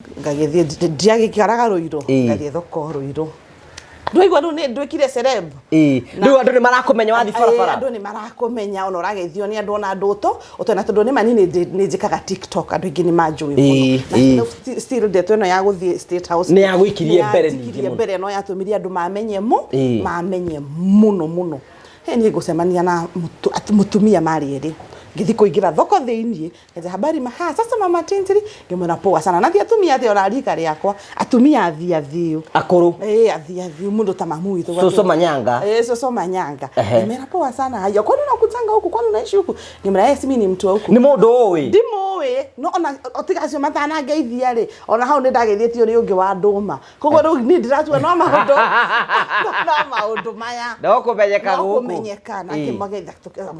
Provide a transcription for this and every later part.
Ngagĩthiĩ, ndiagĩikaraga Rũirũ, ngathiĩ thoko Rũirũ. Ndwaigua rĩu nĩ nduĩkire celeb. Ĩĩ. Rĩu andũ nĩ marakũmenya wathiĩ barabara. Andũ nĩ marakũmenya ona ũrageithio nĩ andũ ona andũ ũto ũtoĩ na tondũ nĩ ma niĩ nĩ njĩkaga TikTok andũ aingĩ nĩ manjũĩ mũno. Na still ndeto ĩno ya gũthiĩ State House Nĩ yagũikirie mbere ningĩ mũno. Mbere no yatũmire andũ mamenye mũ mamenye mũno mũno. He niĩ ngũcemania na mũtumia marĩ erĩ ngĩthiĩ kũingĩra thoko thĩiniĩ. Kaja habari maha sasa mama Tintiri ngĩmwĩra poa sana na ti atumia atĩ ona rika rĩakwa atumia athiathiu Akũrũ. Eh, athiathiu mũndũ ta mamu witũ Cũcũ Manyanga. Eh, cũcũ Manyanga. Ngĩmwĩra poa sana haya kwani unakutanga huku kwani unaishi huku ngĩmwĩra eh, si mimi ni mtu wa huku Nĩ mũndũ ũĩ. ndimũĩ no ona tiga acio matanangeithia rĩ ona hau nĩ ndageithĩtio nĩ ũngĩ wa ndũma koguo rĩu niĩ ndĩratua no maũndũ no maũndũ maya No kũmenyeka no gũkũ. kũmenyeka na kĩmageitha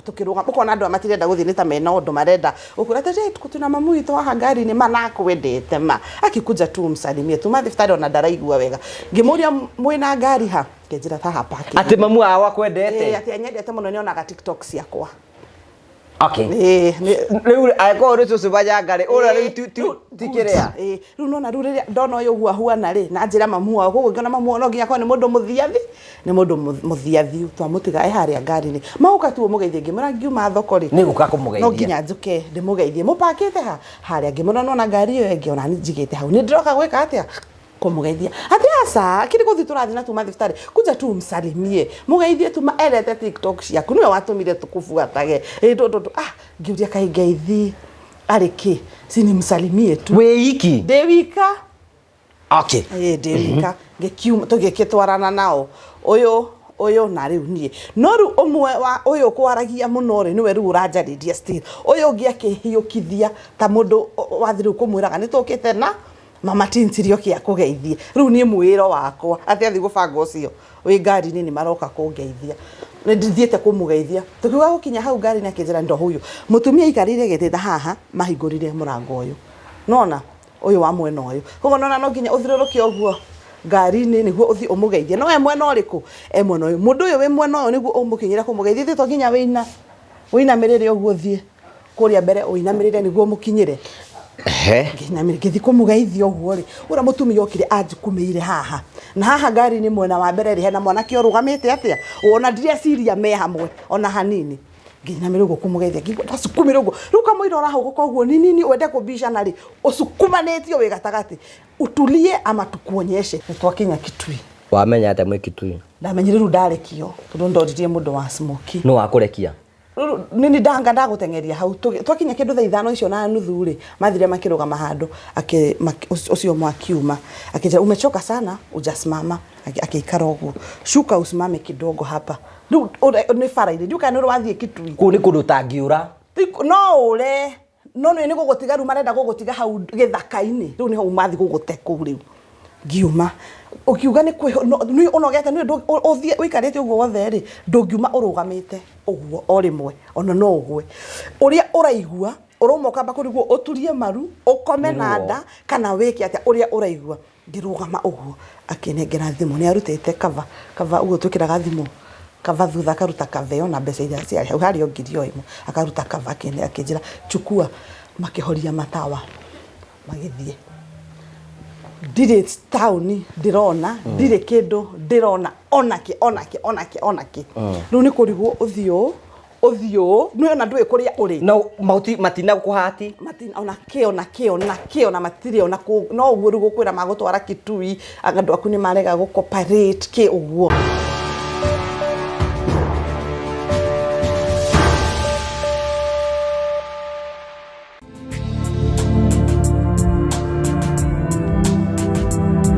tũkĩrũgama ũkona andũ aya matirenda gũthiĩ nĩ ta mena ũndũ marenda ũkwĩra atĩ tuna mamu witũ haha ngari-inĩ ma nakwendete ma akikuja tu msalimie tuma thibitarĩ ona ndaraigua wega ngĩmũria mwĩna ngari ha ngĩnjĩra haha parking Atĩ mamu wao akwendete. Ĩĩ, atĩ anyendete mũno nĩonaga TikTok ciakwa Okay. Ĩĩ, nĩ- Rĩu angĩkorwo nĩ cũcũ Manyanga rĩ, ũrĩa rĩu ti kĩrĩa. Ĩĩ, rĩu nona rĩu rĩrĩa ndona ũyũ ũguo ahuana rĩ na njĩra mamu wao koguo ngĩona mamu wao no nginya akorwo nĩ mũndũ mũthiathi nĩ mũndũ mũthiathiu twamũtiga e harĩa ngari-inĩ maũka tu ũmũgeithie ngĩmwĩra ngiuma thoko rĩ Nĩ gũka no kũmũgeithia. nginya njũke ndĩmũgeithie mũpakĩte ha harĩa ngĩmwĩra nona ngari ĩyo ĩngĩ ona niĩ njigĩte hau nĩ ndĩroka gwĩka atĩa kũmũgeithia atĩ aca kiri gũthiĩ tũrathiĩ na tuma thibitarĩ kuja tu msalimie mũgeithie tu endete TikTok ciaku nĩwe watũmire tũkũbuatage ĩ ndũ ndũ ndũ ah ngĩũria kaĩ ngeithi arĩ kĩ si nimsalimie tu Wĩ iki. ndĩ wika Okay. ĩ ndĩ wika ngĩkiuma tũgĩkĩtwarana nao ũyũ ũyũ na rĩu niĩ no rĩu ũmwe wa ũyũ kwaragia mũno rĩ nĩwe rĩu ũranjarĩria still ũyũ ũngĩ akĩhiũkithia ta mũndũ wathiĩ rĩu kũmwĩraga nĩ tũkĩte na mama Tintiri oke akũgeithie rĩu niĩ mwĩro wakwa atĩ athiĩ gũbanga ũcio wĩ ngari-inĩ nĩ maroka kũngeithia nĩ ndithiĩte kũmũgeithia tũkiuga gũkinya hau ngari-inĩ akĩnjĩra ndo huyu mũtumia aikarĩire gĩtĩ ta haha mahingũrire mũrango ũyũ nona ũyũ wa mwena ũyũ koguo nona no nginya ũthiũrũrũke ũguo ngari-inĩ nĩguo ũthiĩ ũmũgeithie no e mwena ũrĩkũ e mwena ũyũ mũndũ ũyũ wĩ mwena ũyũ nĩguo ũmũkinyĩre kũmũgeithia ithuĩ to nginya wĩina wĩinamĩrĩre ũguo ũthiĩ kũrĩa mbere ũinamĩrĩre nĩguo mũkinyĩre Ehe. Ngĩinamĩrĩra ngĩthiĩ kũmũgeithia ũguo rĩ ũrĩa mũtumia okire anjukumĩire haha na haha ngari-inĩ mwena wa mbere rĩ hena mwanake ũrũgamĩte atĩa ona ndireciria me hamwe ona hanini ngĩinamĩrĩra ũguo kũmũgeithia ngĩigua ndacukumĩra ũguo rĩu kamũira ũrahũgũka ũguo ninini wende kũbicana rĩ ũcukumanĩtio wĩ gatagatĩ utulie ama tukuonyeshe nĩ twakinya Kitui Wamenya atĩa mwĩ Kitui? Ndamenyire rĩu ndarekio tondũ ndoririe mũndũ wa smoky Nũ wakũrekia? Rĩu nĩ ndanga ndagũteng'eria hau twakinya kĩndũ thaa ithano icio na nuthu rĩ mathire makĩrũgama handũ ũcio ũmwe akiuma akĩnjĩra umechoka sana hujasimama akĩikara ũguo shuka usimame kidogo hapa rĩu nĩ bara-inĩ ndiũĩ kana nĩ ũrĩ wathiĩ Kitui Kũu nĩ kũndũ ũtangĩũra. No ũre no nĩ nĩ gũgũtiga rĩu marenda gũgũtiga hau gĩthaka-inĩ rĩu nĩho mathiĩ gũgũte kũu rĩu ngiuma ũkiuga nĩ kwĩ nĩ ũnogete nĩ ũthiĩ ũikarĩte ũguo wothe rĩ ndũngiuma ũrũgamĩte ũguo o rĩmwe ona no ũgwe ũrĩa ũraigua ũrauma ũkamba kũrigwo ũturie maru ũkome na nda kana wĩke atĩa ũrĩa ũraigua ngĩrũgama ũguo akĩnengera thimũ nĩ arutĩte cover cover ũguo twĩkĩraga thimũ cover thutha akaruta cover ĩyo na mbeca iria ciarĩ hau harĩ o ngiri o ĩmwe akaruta cover akĩnjĩra chukua makĩhoria matawa magĩthiĩ ndirĩ taũni ndĩrona ndirĩ kĩndũ ndĩrona onakĩ onakĩ onakĩ onakĩ rĩu nĩ kũrigwo ũthiĩ ũũ ũthiĩ ũũ nĩ ona ndũĩ kũrĩa ũrĩ No mahuti matina gũkũhati. Matina ona kĩ ona kĩ ona kĩ ona matirĩ ona kũ no ũguo rĩu gũkwĩra magũtwara Kitui andũ aku nĩ marega gũ cooperate kĩ ũguo.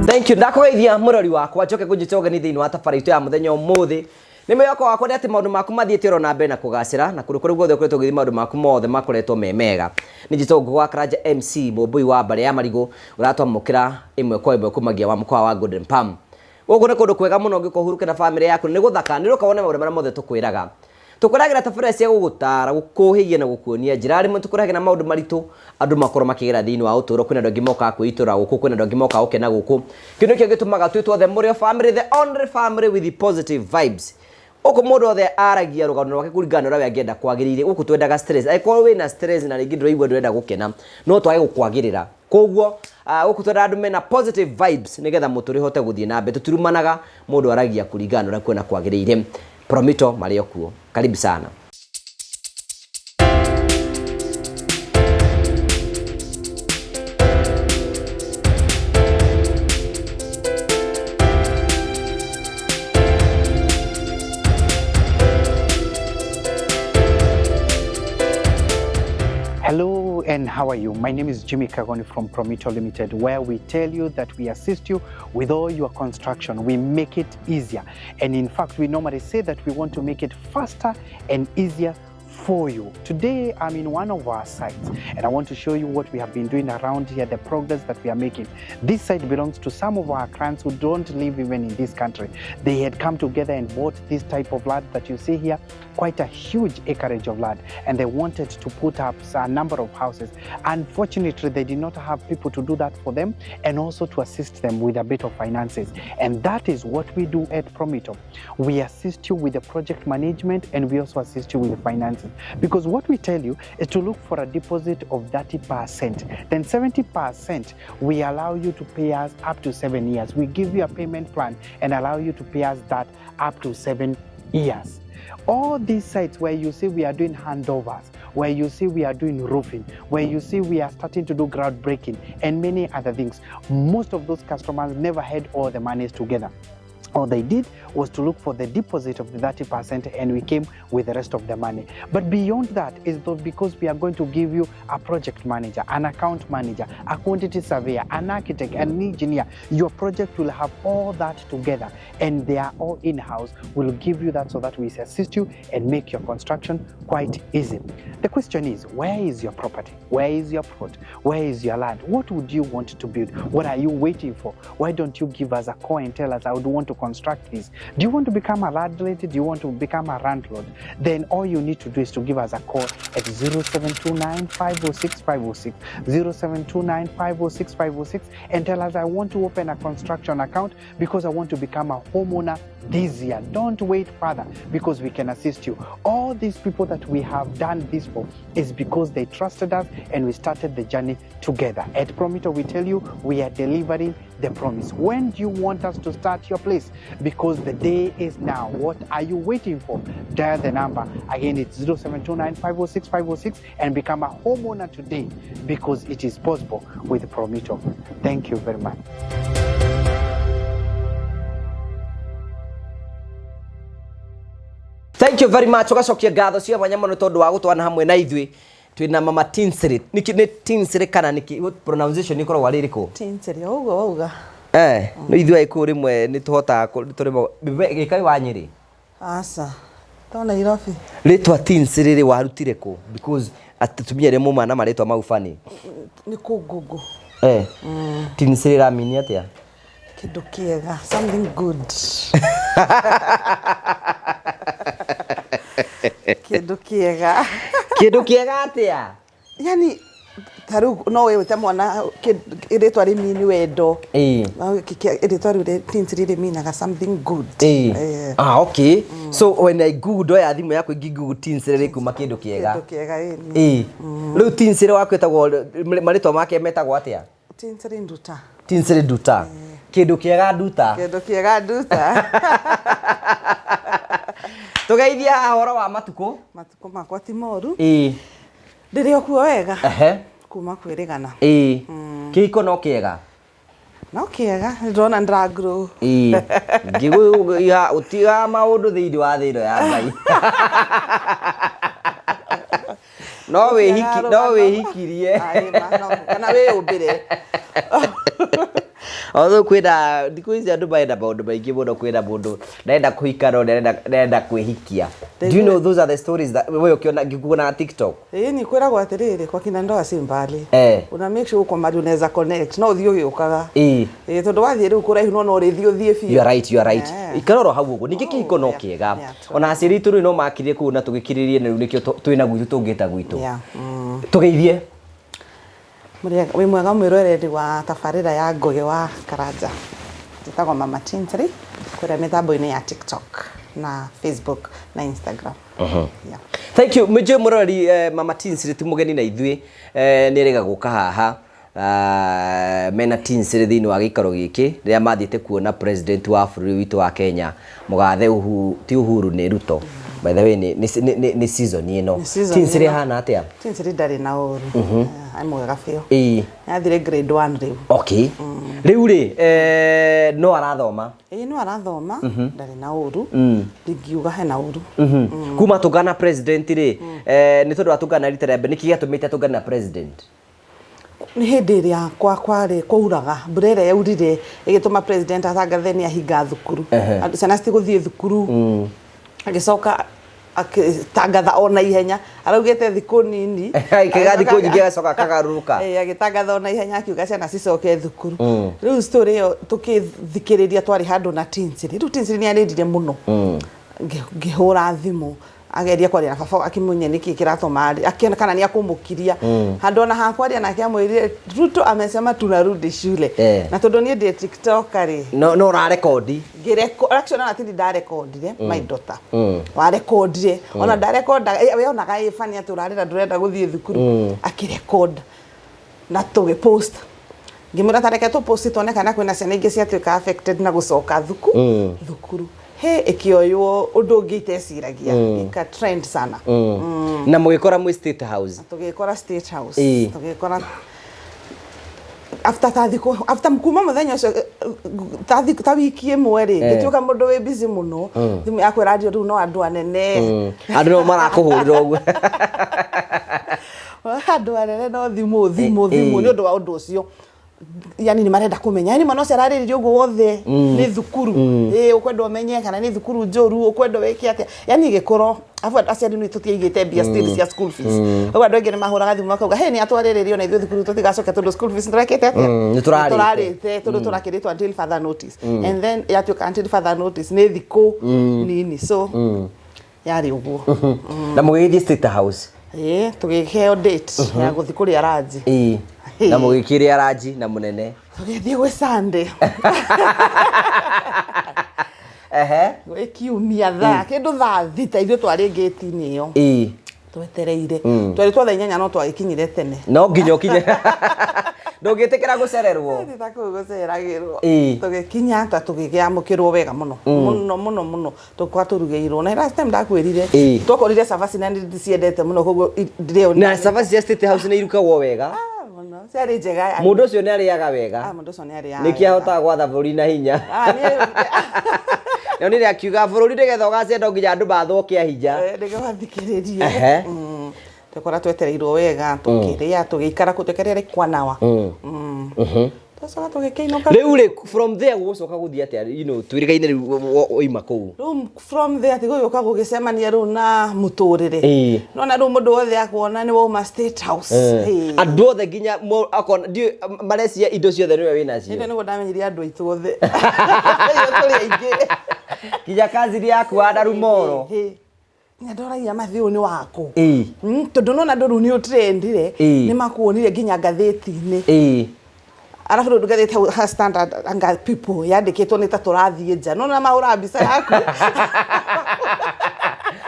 Thank you. Ndakũgeithia mũrori wakwa njoke ngũnyite ũgeni thĩinĩ wa tabarĩra itũ ya mũthenya ũmũthĩ. Nĩ mwĩhoko wakwa nĩ atĩ maũndũ maku mathiĩte oro na mbere na kũgacĩra na kũndũ kũrĩa guothe ũkoretwo ũgĩthiĩ maũndũ maku mothe makoretwo me mega. Nĩ njĩtagwo Ngũgũ wa Karanja MC mũmbũi wa mbarĩ ya marigũ ũratwamũkĩra ĩmwe kwa ĩmwe kumagia wa mũkawa wa Golden Palm. Gũkũ nĩ kũndũ kwega mũno ũngĩũka ũhurũke na bamĩrĩ yaku nĩ gũthaka nĩ ũroka wone maũndũ marĩa mothe tũkwĩraga. Tũkũrehagĩra tabarĩra cia gũgũtaara, gũkũhĩgia na gũkuonia njĩra. Rĩmwe tũkũrehagĩra maũndũ maritũ andũ makorwo makĩgera thĩinĩ wa ũtũũro. Kwĩna andũ angĩ mokaga kwĩitũrũra gũkũ, kwĩna andũ angĩ mokaga gũkena gũkũ. Kĩu nĩkĩo gĩtũmaga twĩtwo the Mũrĩo family, the only family with the positive vibes. Gũkũ mũndũ wothe aragia rũgano rwake kũringana na ũrĩa we angĩenda kwagĩrĩire. Gũkũ twendaga stress. Angĩkorwo wĩna stress na rĩngĩ ndũraigua ndũrenda gũkena, no twage gũkwagĩrĩra. Koguo Gũkũ twenda andũ mena positive vibes nĩgetha mũtũrĩre ũhote gũthiĩ na mbere. Tũtirumanaga, mũndũ aragia kũringana na ũrĩa kuona kwagĩrĩire. Promito marĩ o kuo. Karibu sana. Hello and how are you? My name is Jimmy Kagoni from Promito Limited, where we tell you that we assist you with all your construction. We make it easier. And in fact, we normally say that we want to make it faster and easier for you. Today, I'm in one of our sites and I want to show you what we have been doing around here, the progress that we are making. This site belongs to some of our clients who don't live even in this country. They had come together and bought this type of land that you see here, quite a huge acreage of land, and they wanted to put up a number of houses. Unfortunately, they did not have people to do that for them and also to assist them with a bit of finances. And that is what we do at Promito. We assist you with the project management and we also assist you with the finances. Because what we tell you is to look for a deposit of 30%. Then 70%, we allow you to pay us up to 7 years. We give you a payment plan and allow you to pay us that up to 7 years. All these sites where you see we are doing handovers, where you see we are doing roofing, where you see we are starting to do groundbreaking and many other things, most of those customers never had all the monies together. All they did was to look for the deposit of the 30% and we came with the rest of the money. But beyond that is though because we are going to give you a project manager, an account manager, a quantity surveyor, an architect, an engineer. Your project will have all that together and they are all in-house. We'll give you that so that we assist you and make your construction quite easy. The question is, where is your property? Where is your plot? Where is your land? What would you want to build? What are you waiting for? Why don't you give us a call and tell us, I would want to construct this? Do you want to become a landlady? Do you want to become a landlord? Then all you need to do is to give us a call at 0729 506 506, 0729 506 506, and tell us, I want to open a construction account because I want to become a homeowner this year. Don't wait further because we can assist you. All these people that we have done this for is because they trusted us and we started the journey together. At Promito, we tell you we are delivering the promise. When do you want us to start your place? Because the day is now. What are you waiting for? Dial the number. Again, it's 0729 506 506 and become a homeowner today because it is possible with Promito. Thank you very much. Thank you very much. Ugacokia ngatho cia mwanya muno tondu wa gutwana hamwe na ithuĩ twina mama Tinsiri. Niki nĩ Tinsiri kana niki what pronunciation ikoragwo arĩ ĩrĩkũ? Tinsiri ũguo wauga. No ithuĩ Agĩkũyũ rĩmwe nĩ tũhotaga tũrĩmwe gĩkaĩ wa Nyĩrĩ. Aca. To Nairobi. Rĩtwa Tinsiri rĩ warutire kũ? Because atumia arĩa mauma na marĩtwa mau funny. Nĩ kũ Google. Tinsiri ĩramini atĩa? Kĩndũ kĩega, something good. Kĩndũ kĩega. Kĩndũ kĩega atĩa? Yani ta rĩu no wĩte mwana rĩtwa rĩmini wendo. No rĩtwa rĩu Tinsiri rĩminaga something good. Okay. So when I google ndoya thimũ yakwa ingĩ google Tinsiri rĩkuma kĩndũ kĩega. Kĩndũ kĩega, ĩni. Rĩu Tinsiri waku ĩtagwo marĩtwa make metagwo atĩa? Tinsiri Nduta. Tinsiri Nduta. Kĩndũ kĩega Nduta. Kĩndũ kĩega Nduta. Tũgeithia ũhoro wa matukũ. Matukũ makwa ti moru. Ndĩrĩ o kuo wega. Kuma kwĩrĩgana. Kĩhiko no kĩega? No kĩega, nĩndĩrona nĩndĩra grow. Ngĩgũiga ũtigaga maũndũ thĩinĩ wa thĩ ĩno ya Ngai. No no wĩhikirie. Kana wĩyũmbĩre. Although kwĩna thikũ ici andũ marenda maũndũ maingĩ mũno, kwĩna mũndũ ndarenda kũhika no ndarenda kwĩhikia. Do you know those are the stories that wewe ukiona ngikuona TikTok? Ni kwĩragwo atĩrĩrĩ, kwa kina ndoa si mbali. Una make sure uko mahali unaweza connect. No ũthiĩ ũgĩũkaga. Tondũ wathiĩ rĩu kũraihu no ũrĩthiĩ ũthiĩ biũ. You are right, you are right. Ikara oro hau ũguo. Ningĩ kĩhiko no kĩega. Ona aciari aitũ rĩu no makirie kũu na tũgĩkirĩrie na rĩu nĩkĩo twĩna gwitũ tũngĩta gwitũ. Tũgeithie. Wĩ mwega mwĩroreri wa tabarĩra ya Ngũgĩ wa Karanja. Njĩtagwo Mama Tinsiri kũrĩa mĩtambo-inĩ ya TikTok na Facebook na Instagram. Thank you. Mũnjũ mũroreri, Mama Tinsiri ti mũgeni na ithuĩ, nĩ erĩga gũka haha. Mena Tinsel thĩinĩ wa gĩikaro gĩkĩ rĩrĩa mathiĩte kuona president wa bũrũri witũ wa Kenya mũgathe Uhu, ti Uhuru nĩ Ruto. By the way, nĩ season ĩno. Nĩ season Tinsel ĩno. ĩhana atĩa? Tinsel ndarĩ na ũru. Ai mwega biũ. Ĩĩ. Athire grade 1 rĩu. Okay, rĩu rĩ, no arathoma? Ĩĩ, no arathoma, ndarĩ na ũru, ndingiuga hena ũru. Kuma tũngana president rĩ, nĩ tondũ atũngana rita rĩa mbere, nĩkĩ gĩatũmĩte atũngane na president? Nĩ hĩndĩ ĩrĩa kwa kwarĩ kwauraga mbura ĩrĩa yaurire ĩgĩtũma president atangathe nĩ ahinga thukuru. Andũ ciana citigũthiĩ thukuru. Agĩcoka agĩtangatha o na ihenya, araugĩte thikũ nini. Ĩkĩga thikũ nyingĩ agacoka akagarũrũka. Ĩĩ, agĩtangatha o na ihenya akiuga ciana cicoke thukuru. Rĩu story ĩyo tũkĩthikĩrĩria twarĩ handũ na Tinsel. Rĩu Tinsel nĩ arĩrire mũno. Ngĩhũra thimũ ageria kwaria na baba akĩmũnyia nĩkĩ kĩratũma akĩona kana nĩ akũmũkiria handũ ona hakwaria nake amwĩrire Ruto amesema tunarudi shule. Na tondũ niĩ ndĩ TikToker rĩ, no ũrarekondi. Ngĩreko actually ona tindi ndarekondire, my daughter warekondire, ona ndarekonda we onaga ĩ funny atĩ ũrarĩra ndũrenda gũthiĩ thukuru, akĩrekod na tũgĩpost. Ngĩmwĩra ta reke tũpost tuone kana kwĩna ciana ingĩ ciatuĩka affected na gũcoka thukuru. He ĩkĩoywo ũndũ ũngĩ iteciragia, ika trend sana. Na mũgĩkora mwĩ State House? Tũgĩkora State House. Tũgĩkora after ta thikũ after kuma mũthenya ũcio, ta thikũ ta wiki ĩmwe rĩ, ngĩtuĩka mũndũ wĩ busy mũno, thimũ yakwa ĩrario rĩu no andũ anene. Andũ no marakũhũrĩra ũguo. Andũ anene no thimũ thimũ thimũ nĩ ũndũ wa ũndũ ũcio, yani nĩ marenda kũmenya, yani mwana ũcio ararĩrĩria ũguo wothe nĩ thukuru ĩ ũkwenda ũmenye kana nĩ thukuru njũru, ũkwenda wĩke atĩa, yani gĩkũro abu aciari nĩ tũtiaigĩte mbia still cia school fees. Ũguo andũ aingĩ nĩ mahũraga thimũ makauga he nĩ atwarĩrĩrio na ithuĩ thukuru tũtigacoke tondũ school fees nĩtũrekĩte atĩa? Nĩ tũrarĩte. Nĩtũrarĩte tondũ tũrakĩrĩtwo until further notice, and then yatuĩka until further notice nĩ thikũ nini, so yarĩ ũguo. Na mũgĩgĩthiĩ State House? Ĩĩ, tũgĩkĩheo date ya gũthiĩ kũrĩa ranji. Na mũgĩkĩrĩa ranji na mũnene? Tũgĩthiĩ gwĩ Sunday. Gwĩ kiumia thaa kĩndũ thaa 6 ithuĩ twarĩ ngĩti-inĩ ĩyo twetereire, twarĩ twa thaa 8 no twagĩkinyire tene. No nginya ũkinye, ndũngĩtĩkĩra gũcererwo. Ti ta kũu gũceragĩrwo. Tũgĩkinya ta tũgĩkĩamũkĩrwo wega mũno mũno mũno mũno, tũkwa tũrugĩirwo na last time ndakwĩrire twakorire cabaci na nĩ ndĩciendete mũno, koguo ndĩrĩo. Na cabaci cia State House nĩ irukagwo wega? Ah, mũno, ciarĩ njega. Mũndũ ũcio nĩ arĩaga wega? Ah, mũndũ ũcio nĩ arĩaga Nĩkĩ wega. ahotaga gwatha bũrũri na hinya? Ah, Nĩonire akiuga bũrũri nĩgetha ũgacĩre no nginya andũ mathwo kĩa hinya. Nĩguo mathikĩrĩrie. Twakora twetereirwo wega, tũkĩrĩa, tũgĩikara kũu tũkĩrĩa like one hour. Twacoka tũgĩkĩinũka. Rĩu rĩ, from there gũgũcoka gũthiĩ atĩa? Twĩrĩgaine rĩu wauma kũu. Rĩu from there tigũgĩũka gũgĩcemania rĩu na mũtũrĩre. Nona rĩu mũndũ wothe akuona nĩ wauma State House. Andũ othe nginya akona ndiũĩ marecia indo ciothe nĩwe wĩnacio. Hĩndĩ nĩguo ndamenyire andũ aitũ othe. Ithuĩ tũrĩ aingĩ. Nginya kazini yaku wa Ndarumoro. Nginya ndoragia mathi ũyũ nĩ waku. Tondũ nona andũ rĩu nĩ ũtrendire, nĩ makuonire nginya ngathĩti-inĩ. Arabu rĩu ngathĩti hau ha Standard anga People yandĩkĩtwo nĩ ta tũrathiĩ nja. Nona mahũraga mbica yaku.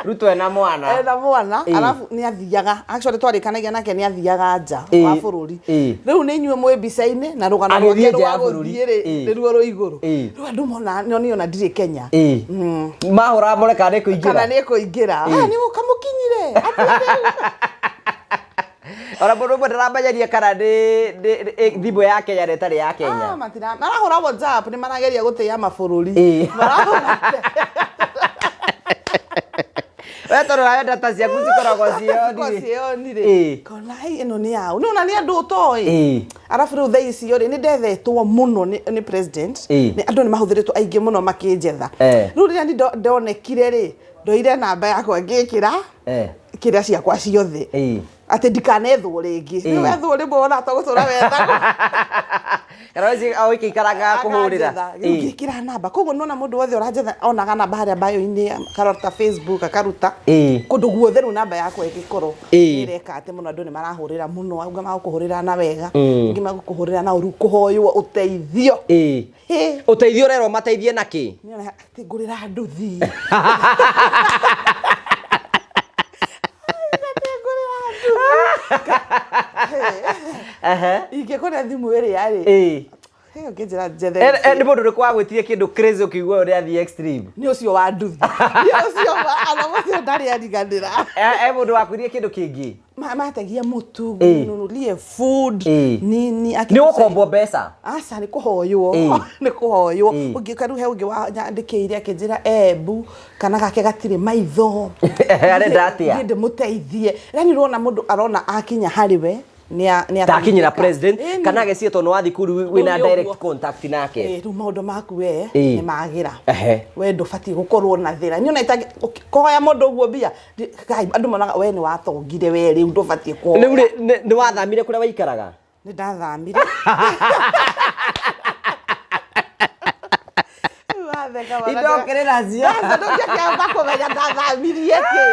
Ruto ena mwana. Ena mwana, arabu nĩ athiaga. Actually twarĩkanagia nake nĩ athiaga nja wa bũrũri. Rĩu nĩ inyuĩ mwĩ mbica-inĩ na rũgano Agĩthiĩ rwake nja ya rwa bũrũri. gũthiĩ rĩ, nĩruo rwĩ igũrũ. Rĩu andũ mona nĩ ona ndirĩ Kenya. Mahũraga more kana nĩ kũingĩra. Kana nĩ kũingĩra. Ah, nĩ mũkamũkinyire. Ona mũndũ ũmwe ndaramenyeria kana nĩ thimũ ya Kenya na ĩtarĩ ya Kenya. Ah, matira marahũra WhatsApp nĩ marageria gũtĩĩa mabũrũri. Marahũra. We tondũ nawe data ciaku cikoragwo Cikoragwo ciĩ ciĩ rĩ. Kona hei ĩno nĩ yaũ. Nĩ ona nĩ andũ ũtoĩ. Arabu rĩu thaa icio rĩ, nĩ ndethetwo mũno nĩ president. Nĩ andũ nĩ mahũthĩrĩtwo aingĩ mũno makĩnjetha. Rĩu rĩrĩa niĩ ndonekire rĩ, ndoire namba yakwa ngĩkĩra kĩrĩa ciakwa ciothe. Atĩ ndikanethwo rĩngĩ. Rĩu wethwo rĩmwe wona ta gũtũra wethagwo. Kana we o ĩkĩikaraga kũhũrĩra. Akanjetha. Rĩu ngĩkĩra namba. Koguo nona mũndũ wothe ũranjetha onaga namba harĩa bio-inĩ, akaruta Facebook, akaruta. Kũndũ guothe rĩu namba yakwa ĩgĩkorwo nĩ ĩreka atĩ mũno andũ nĩ marahũrĩra mũno, angĩ magũkũhũrĩra na wega, angĩ magũkũhũrĩra na ũru, kũhoywo ũteithio. Hĩ. Ũteithio ũrerwo mateithie na kĩ? Nĩ ona atĩ ngũrĩra nduthi. Atĩ ngũrĩra nduthi. Ehe. Ingĩkũne thimũ ĩrĩa rĩ, Ĩĩ. ũngĩnjĩra njethe. Nĩ mũndũ ũrĩkũ wagwĩtirie kĩndũ crazy ũkĩigua ũrĩa athiĩ extreme? Nĩ ũcio wa nduthi, nĩ ũcio ana ũcio ndarĩ ariganĩra. E mũndũ wakwĩrire kĩndũ kĩngĩ? Mategia mũtu, nunulie food, nini. Nĩ gũkombwo mbeca? Aca, nĩ kũhoywo. Nĩ kũhoywo. Ũngĩ rĩu he ũngĩ wanyandĩkĩire akĩnjĩra embu kana gake gatirĩ maitho. Arenda atĩa? Niĩ ndĩmũteithie. Yani ũrona mũndũ arona akinya harĩ we nĩ Ndakinyĩra ateithĩka. president Ĩni. kana ageciria tondũ nĩ wathiĩ kũu rĩu wĩna Rĩu nĩ direct ũguo. contact nake. Ĩ, rĩu maũndũ maku we nĩ magĩra. We ndũbatiĩ gũkorwo na thĩna. Niĩ ona kũhoya mũndũ ũguo mbia, andũ monaga we nĩ watongire, we rĩu ndũbatiĩ kũhoya. Rĩu rĩ, nĩ wathamire kũrĩa waikaraga? Nĩ ndathamire. Rĩu watheka wana. Indokĩrĩra cio. Aca, ndũngĩakĩamba kũmenya ndathamirie kĩ.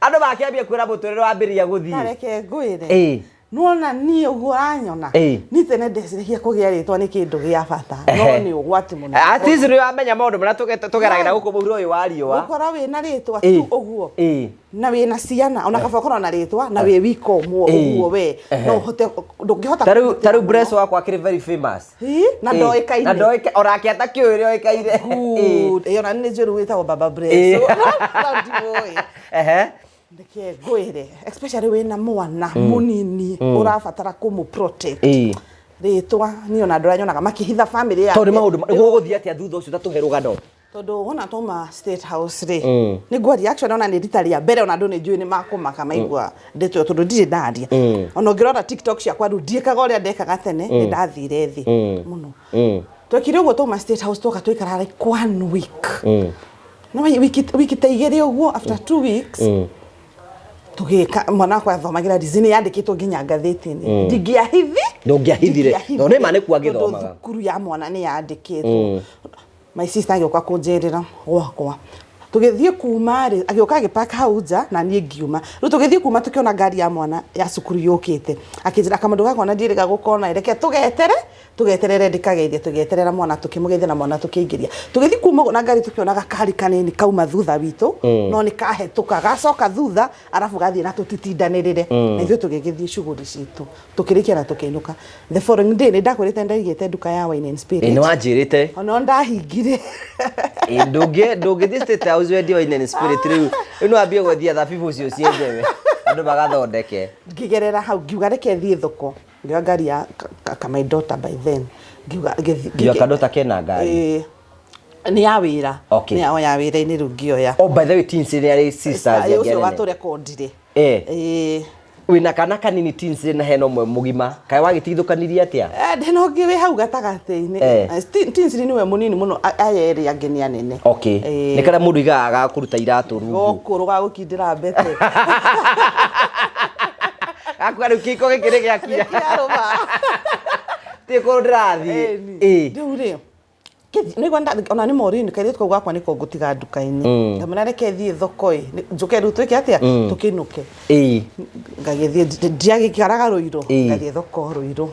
Andũ makĩambia kwĩra mũtũrĩre wambĩrĩria gũthiĩ. Tareke ngwĩre. Nĩwona niĩ ũguo ũranyona, niĩ tene ndeciragia kũgĩa rĩtwa nĩ kĩndũ gĩa bata, no nĩ ũgwati mũnene. At least nĩ wamenya maũndũ marĩa tũgeragĩra gũkũ mũhuro ũyũ wa riũa. Gũkorwo wĩna rĩtwa tu ũguo na wĩna ciana, ona kaba ũkorwo na rĩtwa na wĩ wika ũmwe ũguo, we no ũhote, ndũngĩhota Tarĩu kũgitĩra tarĩu mũno. Breso wakwa akĩrĩ very famous. Na ndoĩkaine. Na ndoĩkaine onake atakĩũĩ ũrĩa oĩkaine. Good. Ĩ, ona nĩ njũru wĩtagwo Baba Breso. No ndiũĩ. Reke ngwĩre, especially wĩna mwana mũnini ũrabatara kũmũ protect. Rĩtwa niĩ ona andũ arĩa nyonaga makĩhitha family yake. Tondũ nĩ maũndũ gũgũthiĩ atĩa thutha ũcio, tatũhe rũgano. Tondũ wona twauma State House rĩ, nĩ ngwaria actually ona nĩ rita rĩa mbere, ona andũ nĩ njũĩ nĩ makũmaka maigua ndeto ĩyo, tondũ ndirĩ ndaria. Ona ũngĩrora TikTok ciakwa rĩu ndiĩkaga ũrĩa ndekaga tene, nĩ ndathire thĩ mũno. Twekire ũguo, twauma State House twoka twaikara like one week. No wiki ta igĩrĩ ũguo, after 2 weeks tũgĩka mwana wakwa athomagĩra Disney, yandĩkĩtwo nginya ngathĩti-inĩ, ndingĩahithi. Ndũngĩahithire. Ndingĩahithire. Tondũ nĩ ma nĩkuo Tondũ agĩthomaga. thukuru ya mwana nĩ yandĩkĩtwo. My sister agĩũka kũnjĩrĩra gwakwa, tũgĩthiĩ kuma rĩ, agĩũka agĩpark hau nja na niĩ ngiuma. Rĩu tũgĩthiĩ kuma tũkĩona ngari ya mwana ya cukuru yũkĩte, akĩnjĩra kamũndũ gakwa na ndiĩrĩga gũkona, reke tũgetere, tũgeterere ndĩkageithie. Tũgĩeterera mwana, tũkĩmũgeithia na mwana tũkĩingĩria. Tũgĩthiĩ kuma ũguo na ngari, tũkĩona gakari kanini kauma thutha witũ, no nĩ kahetũka gacoka thutha, arabu gathiĩ na tũtitindanĩrĩre na ithuĩ, tũgĩgĩthiĩ shughuli citũ, tũkĩrĩkia na tũkĩinũka. The following day nĩ ndakwĩrĩte ndaigĩte nduka ya wine and spirit. Nĩ wanjĩrĩte. Ona ndahingire. Ndũngĩthiĩ State House wendie wine and spirit. Rĩu rĩu no wambie gwendia thabibũ ũcio cienjewe andũ magathondeke. Ngĩgerera hau ngiuga reke thiĩ thoko, ngĩoya ngari ya ka my daughter by then, ngiuga Ngiuga kadota kena ngari. Ĩĩ. Nĩ ya wĩra. Nĩ yao ya wĩra-inĩ, rĩu ngĩoya. Oh, by the way, teens nĩ arĩ sisters Ĩĩ, angĩ ũcio anene. watũrekondire. Ĩĩ. Wĩna kana kanini teens na hena ũmwe mũgima, kaĩ wagĩtigithũkanirie atĩa? Ndĩna ũngĩ wĩ hau gatagatĩ-inĩ. Tinsley nĩwe mũnini mũno, aya erĩ angĩ nĩ anene. Nĩ karĩa mũndũ aigaga gakũruta iratũ rungu. Gũkũrũ gagũkindĩra mbete. Gakuga rĩu kĩiko gĩkĩ nĩ gĩakinya. Nĩkĩarũma. Ti kũndũ ndĩrathiĩ. Ĩni. Rĩu rĩ nĩgua ona nĩ Maureen kairĩtu kau gakwa nĩko ngũtiga nduka-inĩ, ngamwĩra reke thiĩ thoko ĩ, njũke rĩu twĩke atĩa, tũkĩinũke. Ngagĩthiĩ, ndiagĩikaraga Rũirũ. Ngathiĩ thoko Rũirũ,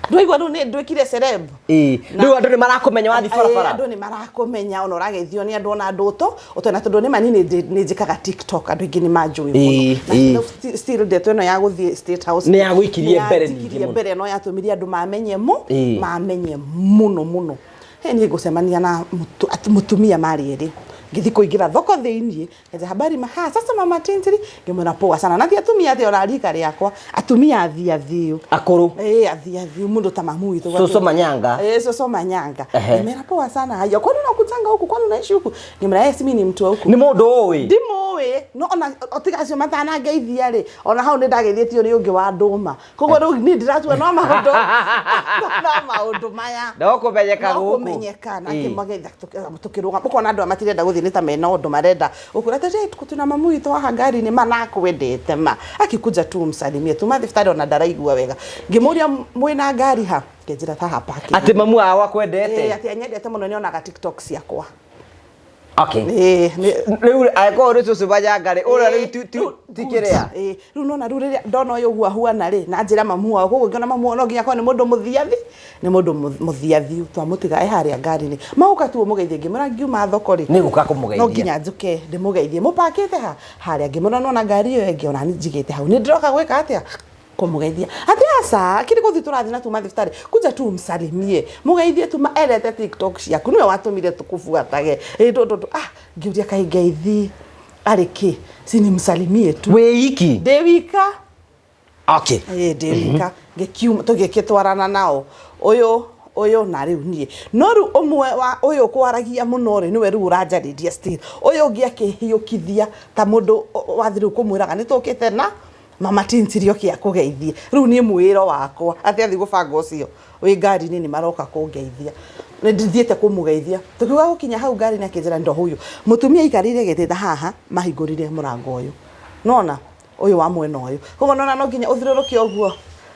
ndwaigua rĩu nĩ nduĩkire celeb. Rĩu andũ nĩ marakũmenya wathiĩ barabara. Andũ nĩ marakũmenya, ona ũrageithio nĩ andũ, ona andũ ũto ũtona, tondũ nĩ mani nĩ njĩkaga TikTok, andũ aingĩ nĩ manjũĩ mũno. Na still ndeto ĩno ya gũthiĩ State House Nĩ yagũikirie nĩ mbere yanjikirie ningĩ mũno. mbere, no yatũmire andũ mamenye mu mamenye mũno mũno. He niĩ ngũcemania na mũtumia marĩ erĩ, ngĩthiĩ kũingĩra thoko thĩiniĩ, ngeja habari maha sasa mama Tinsley, ngĩmwĩra poa sana, na ti atumia atĩ ona rika rĩakwa, atumia athiathiũ. Akũrũ. Ĩĩ, athiathiũ mũndũ ta mamu witũ. Cũcũ Manyanga. Eh, Soso Manyanga. Ngĩmwĩra poa sana, haya, kwani unakutanga huku, kwani unaishi huku? Ngĩmwĩra yes, mimi ni mtu wa huku. Nĩ mũndũ ũĩ. Ndimũĩ, no ona tiga acio matanangeithia rĩ, ona hau nĩ ndageithĩtio nĩ ũngĩ wa ndũma, koguo rĩu niĩ ndĩratua no maũndũ maya. No kũmenyeka No gũkũ. kũmenyeka na kĩmageitha tũkĩrũgama, ũkona andũ aya matirenda gũthiĩ, nĩ ta mena ũndũ marenda ũkũra atĩ tuna mamu witũ haha ngari-inĩ ma nakwendete ma akikuja tu msalimie tuma thibitarĩ, ona ndaraigua wega. Ngĩmũria mwĩna ngari ha, ngĩnjĩra ta haha parking. Atĩ mamu wao Ĩĩ, akwendete. atĩ anyendete mũno, nĩonaga TikTok ciakwa. Okay. Ĩĩ, nĩ- Rĩu angĩkorwo nĩ cũcũ manyanga rĩ, ũrĩa rĩu ti kĩrĩa. Ĩĩ, rĩu nona rĩu rĩrĩa ndona ũyũ ũguo ahuana rĩ na njĩra mamu wao koguo ngĩona mamu wao no nginya akorwo nĩ mũndũ mũthiathi, nĩ mũndũ mũthiathiu twamũtiga e harĩa ngari-inĩ maũka tu ũmũgeithie ngĩmwĩra ngiuma thoko rĩ Nĩ gũka kũmũgeithia. No nginya njũke ndĩmũgeithie mũpakĩte ha harĩa ngĩmwĩra nona ngari ĩyo ĩngĩ ona niĩ njigĩte hau nĩ ndĩroka gwĩka atĩa kũmũgeithia atĩ aca kĩrĩ gũthiĩ tũrathiĩ na tuma thibitarĩ kuja tu msalimie mũgeithie tu erete TikTok ciaku nĩwe watũmire tũkũbuatage ĩ ndũ ndũ ah ngĩũria kaĩ ngeithi arĩ kĩ si nimsalimie tu Wĩ iki. Ndĩ wika. Okay. Ĩĩ ndĩ wika ngĩkiuma tũgĩgĩtwarana nao ũyũ ũyũ na rĩu niĩ no rĩu ũmwe wa ũyũ kwaragia mũno rĩ nĩwe rĩu ũranjarĩria still ũyũ ũngĩ akĩhiũkithia ta mũndũ wathiĩ rĩu kũmwĩraga nĩ tũkĩte na mama tintirio kĩa kũgeithie rĩu niĩ mwĩro wakwa atĩ athiĩ gũbanga ũcio wĩ ngari-inĩ nĩ maroka kũngeithia nĩ ndithiĩte kũmũgeithia tũkiuga gũkinya hau ngari-inĩ akĩnjĩra ndo huyu mũtumia aikarĩire gĩtĩ ta haha mahingũrire mũrango ũyũ nona ũyũ wa mwena ũyũ koguo nona no nginya ũthiũrũrũke ũguo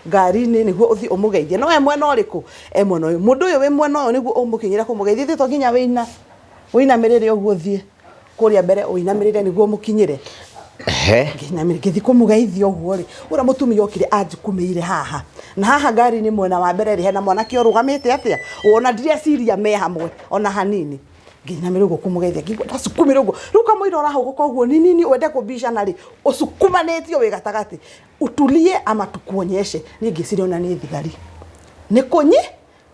ngari-inĩ nĩguo ũthiĩ ũmũgeithie no e mwena ũrĩkũ e mwena ũyũ mũndũ ũyũ wĩ mwena ũyũ nĩguo ũmũkinyĩre kũmũgeithia ithuĩ to nginya wĩina wĩinamĩrĩre ũguo ũthiĩ kũrĩa mbere ũinamĩrĩre nĩguo ũmũkinyĩre. Ehe. Ngĩinamĩrĩra ngĩthiĩ kũmũgeithia ũguo rĩ ũrĩa mũtumia okire anjukumĩire haha na haha ngari-inĩ mwena wa mbere rĩ hena mwanake ũrũgamĩte atĩa ona ndireciria me hamwe ona hanini ngĩinamĩrĩra ũguo kũmũgeithia ngĩigua ndacukumĩra ũguo rĩu kamũira ũrahũgũka ũguo nĩ nini wende kũbicana rĩ ũcukumanĩtio wĩ gatagatĩ utulie ama tukuonyeshe niĩ ngĩciria ona nĩ thigari nĩ kũnyi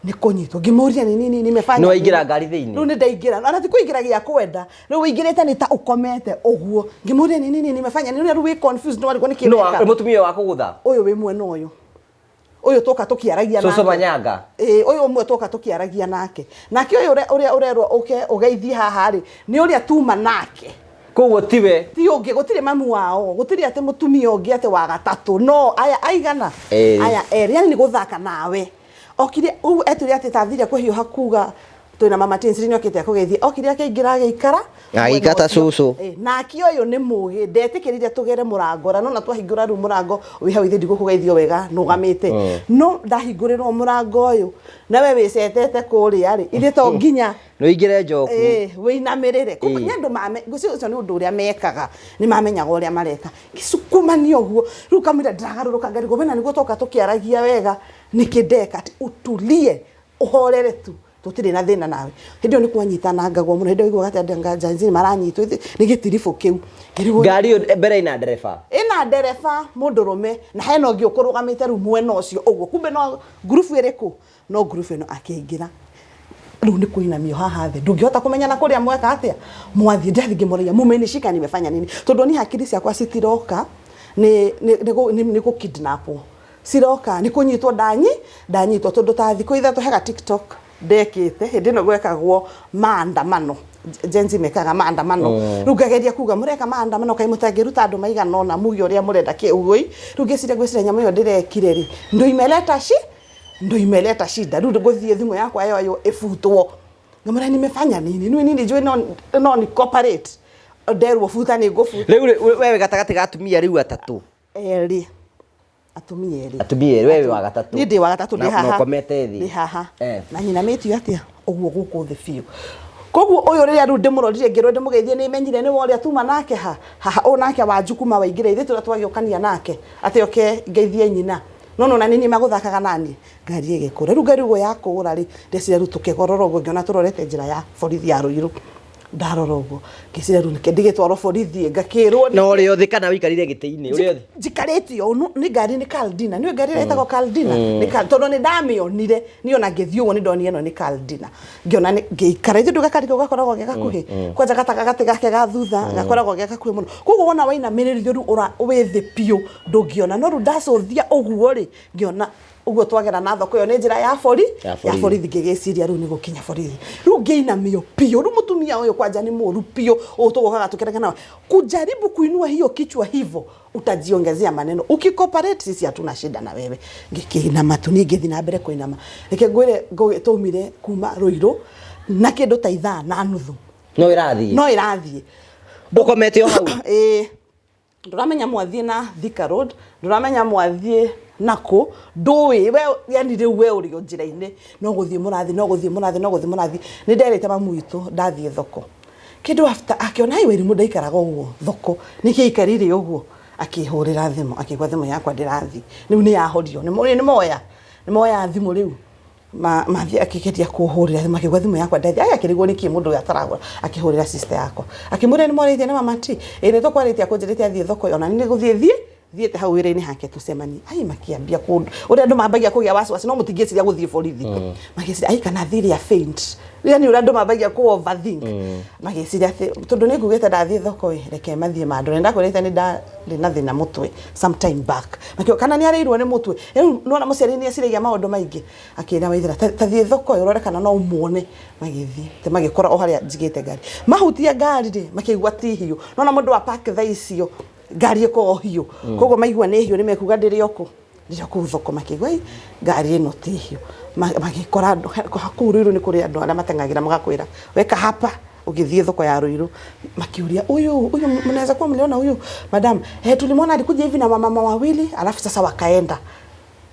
nĩ kũnyitwo ngĩmũria nĩ nini nimefanya Nĩ waingĩra ngari thĩinĩ? Rĩu nĩ ndaingĩra ona ti kũingĩra gĩa kwenda rĩu ũingĩrĩte nĩ ta ũkomete ũguo ngĩmũria nĩ nini nimefanya nĩ rĩu wĩ confused nĩ warigwo nĩ No, kĩ weka mũtumia wa kũgũtha. Ũyũ wĩ mwena ũyũ ũyũ twoka tũkĩaragia Cũcũ Manyanga. Ĩĩ ũyũ ũmwe twoka tũkĩaragia nake nake ũyũ ũrĩa ũrerwo ũke ũgeithie haha rĩ nĩ ũrĩa tuma nake Koguo tiwe. Ti ũngĩ gũtirĩ mamu wao gũtirĩ atĩ mũtumia ũngĩ atĩ wa gatatũ no aya aigana Erĩ. Aya erĩ yani nĩ gũthaka nawe okire ũguo etwĩre atĩ tathire kũhiũha kuga twĩna mama Tinsley nĩokĩte akũgeithie okire akĩingĩra agĩikara Agĩikara ta cũcũ. Ĩĩ, nake ũyũ nĩ mũgĩ ndetĩkĩrire tũgere mũrango na nona twahingũra rĩu mũrango wĩ hau ithe ndigũkũgeithio wega nũgamĩte no ndahingũrĩrwo mũrango ũyũ nawe wĩcetete kũrĩa rĩ ithe to nginya Nĩ ũingĩre njoku. Ĩĩ, wĩinamĩrĩre koguo Ĩĩ. nĩ andũ mame ngwĩciria ũcio nĩ ũndũ ũrĩa mekaga nĩ mamenyaga ũrĩa mareka ngĩcukumania ũguo rĩu kamũira ndĩragarũrũka ngarigwo wena nĩguo twoka tũkĩaragia wega nĩkĩ ndeka atĩ utulie ũhorere tu tũtirĩ na thĩna nawe hĩndĩ ĩyo nĩ kwanyitanangagwo mũno hĩndĩ ĩyo ũiguaga atĩ andũ anga Gen Z maranyitwo nĩ gĩtiribũ kĩu Ngĩrigwo Ngari ĩyo mbere ĩna ndereba. Ĩna ndereba mũndũrũme na hena ũngĩ ũkũrũgamĩte rĩu mwena ũcio ũguo kumbe no ngurubu ĩrĩkũ no ngurubu ĩno akĩingĩra rĩu nĩ kũinamio haha thĩ ndũngĩhota kũmenya na kũrĩa mweka atĩa mwathiĩ ndathiĩ ngĩmũragia mumenishika nimefanya nini tondũ niĩ hakiri ciakwa citiroka nĩ nĩ nĩ gũ- nĩ nĩ gũkidnapwo ciroka nĩ kũnyitwo ndanyi ndanyitwo tondũ ta thikũ ithatũ hega TikTok ndekĩte hĩndĩ ĩno gwekagwo maandamano Gen Z mekaga maandamano rĩu ngageria kuga mũreka maandamano kaĩ mũtangĩruta andũ maigana ũna muge ũrĩa mũrenda kĩ ũguo rĩu ngĩciria ngwĩciria nyamũ ĩyo ndĩrekire rĩ ndo imeleta shi ndo imeleta shida rĩu ngũthiĩ thimũ yakwa yoywo ĩbutwo ngamwĩra nimefanya nini nĩ nini njũĩ no no ni cooperate nderwo buta nĩ ngũbuta Rĩu rĩ, we wĩ gatagatĩ ga atumia rĩu atatũ. Erĩ atumia erĩ. Atumia erĩ, we wĩ wa gatatũ. Niĩ ndĩ wa gatatũ ndĩ Na haha. ũkomete thĩ. Ndĩ haha. Eh. Na nyinamĩtio atĩa ũguo gũkũ thĩ biũ koguo ũyũ rĩrĩa rĩu ndĩmũrorire ngĩrwo ndĩmũgeithie nĩ menyire nĩ worĩa tuma nake ha haha ũyũ nake wanju kuma waingĩra ithuĩ tũrĩa twagĩũkania nake atĩ oke ngeithie nyina no nona nĩ niĩ magũthakaga naniĩ ngari ĩgĩkũra rĩu ngari ũguo yakũra rĩ ndeciria rĩu tũkĩgorora ũguo ngĩona tũrorete njĩra ya borithi ya Ruiru ndarora ũguo ngĩciria rĩu nĩkĩ ndigĩtwarwo borithi ngakĩrwo Na ũrĩ othe kana ũikarire gĩtĩ-inĩ ũrĩ othe. Njikarĩte ũũ nĩ ngari nĩ Caldina nĩ ngari ĩrĩa ĩtagwo Caldina nĩ tondũ nĩ ndamĩonire niĩ ona ngĩthiĩ ũguo nĩ ndonire ĩno nĩ Caldina ngĩona nĩ ngĩikara ithuĩ ndũgakari kau gakoragwo ge gakuhĩ kwanja gatagatĩ gake ga thutha gakoragwo ge gakuhĩ mũno koguo wona wainamĩrĩrio rĩu ũra wĩ thĩ biũ ndũngĩona no rĩu ndacũthia ũguo rĩ ngĩona ũguo twagera na thoko ĩyo nĩ njĩra ya bori Ya ya borithi. borithi ngĩgĩciria rĩu nĩ gũkinya borithi rĩu ngĩinamio biũ rĩu mũtumia ũyũ kwanja nĩ mũru biũ ũũ tũgũkaga tũkĩrega nawe kujaribu kuinua hiyo kichwa hivyo utajiongezea maneno ukicooperate sisi hatuna shida na wewe ngĩkĩinama tu niĩ ngĩthiĩ na mbere kũinama reke ngwĩre ngũgĩ twaumire kuma Ruiru na kĩndũ ta ithaa na nuthu No ĩrathiĩ. No ĩrathiĩ. Ũkomete o hau. Ĩĩ ndũramenya mwathiĩ na Thika Road ndũramenya mwathiĩ nakũ ndũĩ we yani rĩu we ũrĩ o njĩra-inĩ no gũthiĩ mũrathiĩ no gũthiĩ mũrathiĩ no gũthiĩ mũrathiĩ nĩ nderĩte mamu witũ ndathiĩ thoko Kĩndũ after akĩona ai Wairimu ndaikaraga ũguo thoko, nĩkĩ aikarire ũguo, akĩhũrĩra thimũ, akĩigua thimũ yakwa ndĩrathiĩ. Rĩu nĩ yahorio, nĩ moya, nĩ moya thimũ rĩu. Mathiĩ akĩgeria kũhũrĩra thimũ, akĩigua thimũ yakwa ndĩrathiĩ. Ai akĩrigwo nĩkĩ mũndũ ũyũ atarahũra, akĩhũrĩra sister yakwa. Akĩmwĩra nĩ mwarĩtie na mama ti? Ĩĩ nĩ tũkwarĩtie akũnjĩrĩte athiĩ thoko ona niĩ nĩ gũthiĩ thiĩ thiĩte hau wĩra-inĩ hake tũcemanie. Ai makĩambia kũ ũrĩa andũ mambagia kũgĩa wasiwasi no mũtingĩciria gũthiĩ borithi. Magĩciria ai kana athire a faint. Yani ũrĩa andũ mambagia kũ overthink. Magĩciria atĩ tondũ nĩ ngugĩte ndathiĩ thoko ĩ reke mathiĩ mandore. Ndakwĩrĩte nĩ ndarĩ na thĩna mũtwe sometime back. Makĩuga kana nĩ arĩirwo nĩ mũtwe. Rĩu nĩwona mũciari nĩ eciragia maũndũ maingĩ. Akĩra Waithera ta thiĩ thoko ĩ ũrore kana no ũmuone. Magĩthiĩ atĩ magĩkora o harĩa njigĩte ngari. Mahutia ngari rĩ makĩigua ti hiũ. Nĩwona mũndũ wa park thaa icio ngari ĩkoragwo hiũ. Koguo maigua nĩ hiũ nĩ mekuga ndĩrĩ o kũ? Ndĩrĩ o kũu thoko. Makĩigua ĩ ngari ĩno ti hiũ. Magĩkora andũ kũu Ruiru nĩ kũrĩ andũ arĩa mateng'agĩra magakwĩra weka hapa ũgĩthiĩ thoko ya Ruiru. Makĩũria huyu huyu mnaweza kuwa mliona huyu madam? Eh, tulimwona alikuja hivi na wamama wawili alafu sasa wakaenda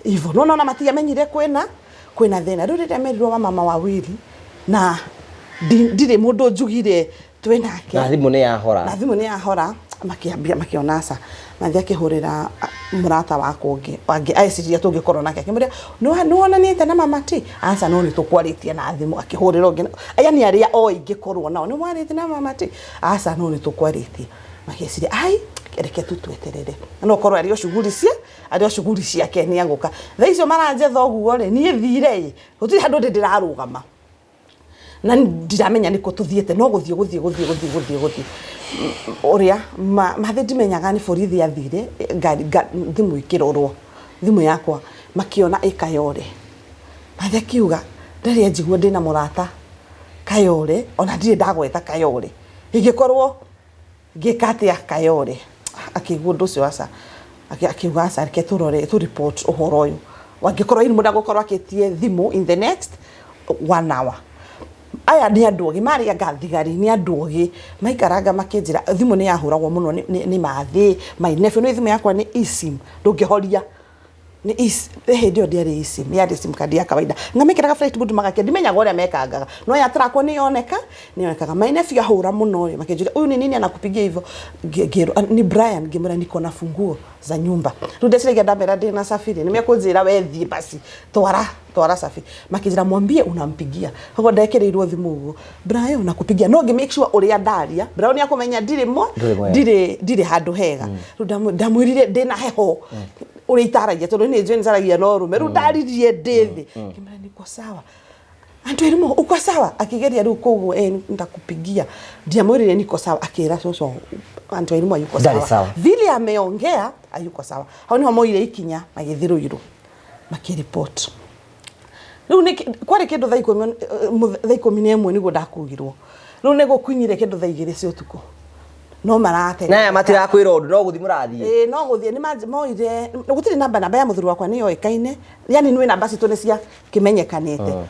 hivyo. No nona matiamenyire kwĩna kwĩna thĩna. Rĩu rĩrĩa merirwo wamama wawili na ndirĩ mũndũ njugire twĩ nake. Na thimũ nĩ yahora. Na thimũ nĩ yahora, makĩambia makĩona aca. Mathiĩ akĩhũrĩra mũrata wakwa ũngĩ, angĩ eciria tũngĩkorwo nake, akĩmwĩra nĩ wonanĩte na mama ti? Aca no nĩ tũkwarĩtie na thimũ. Akĩhũrĩra ũngĩ, yani arĩa oĩ ingĩkorwo nao, nĩ mwarĩtie na mama ti? Aca no nĩ tũkwarĩtie. Magĩciria ai reke tu tweterere, no korwo arĩ o shughuli cia arĩ o shughuli ciake nĩ egũka. Thaa icio maranjetha ũguo rĩ, niĩ thire ĩ, gũtirĩ handũ ndĩ ndĩrarũgama. Na ndiramenya nĩkũ tũthiĩte, no gũthiĩ gũthiĩ gũthiĩ gũthiĩ gũthiĩ gũthiĩ. Ũrĩa mathĩ ndimenyaga nĩ borithi athire, ngari thimũ ĩkĩrorwo, thimũ yakwa makĩona ĩ Kayole. Mathĩ akiuga ndarĩ anjigua ndĩna mũrata Kayole, ona ndirĩ ndagweta Kayole. Ingĩkorwo ngĩka atĩa Kayole? Akĩigua ũndũ ũcio aca. Akiuga aca reke tũrore tũ report ũhoro ũyũ. Angĩkorwo Irimũ ndagũkorwo akĩtie thimũ in the next 1 hour. Aya nĩ andũ ogĩ, marĩ anga thigari, nĩ andũ ogĩ. Maikaranga makĩnjĩra, thimũ nĩ yahũragwo mũno nĩ mathĩ, my nephew, nĩ thimũ yakwa nĩ eSIM, ndũngĩhoria. Nĩ hĩndĩ ĩyo ndĩarĩ eSIM, yarĩ SIM card ya kawaida. Ngamĩkĩraga flight mode magakia, ndimenyaga ũrĩa mekangaga. No yatrakwo nĩ yoneka, nĩ yonekaga. My nephew ahũra mũno rĩ, makĩnjũria, huyu ni nini anakupigia hivyo? Ngĩrwo, ni Brian, ngĩmwĩra niko na funguo za nyumba. Rĩu ndeciragia ndamera ndĩna safiri, nĩ mekũnjĩra we thiĩ basi, twara twara safi. Makĩnjĩra mwambie unampigia. Koguo ndekĩrĩirwo thimũ ũguo. Brian nakupigia. No ngĩ make sure ũrĩa ndaria, Brian nĩ akũmenya ndirĩ mo, ndirĩ ndirĩ handũ hega. Rĩu ndamwĩrire ndĩna heho. Ũrĩa itaragia tondũ nĩ njũĩ njaragia na ũrũme. Rĩu ndaririe ndĩ thĩ. Ngĩmwĩra niko sawa. Antu Wairimu uko sawa? Akigeria rĩu koguo ndakupigia. Ndiamwĩrire niko sawa, akĩra cũcũ Antu Wairimu hayuko sawa. Sawa. Vile ameongea hayuko sawa. Hau niho moire ikinya magĩthiĩ Ruiru makĩripoti. Rĩu nĩ kwarĩ kĩndũ thaa ikũmi thaa 11 nĩguo ndakugirwo. Rĩu nĩ gũkinyire kĩndũ thaa 2 cia ũtukũ. No marate. Na aya matirakwĩra ũndũ no gũthiĩ mũrathiĩ. Ĩĩ no gũthiĩ nĩ moire gũtirĩ namba namba ya mũthuri wakwa nĩ yoĩkaine. Yani nĩ namba citũ nĩ cia kĩmenyekanĩte.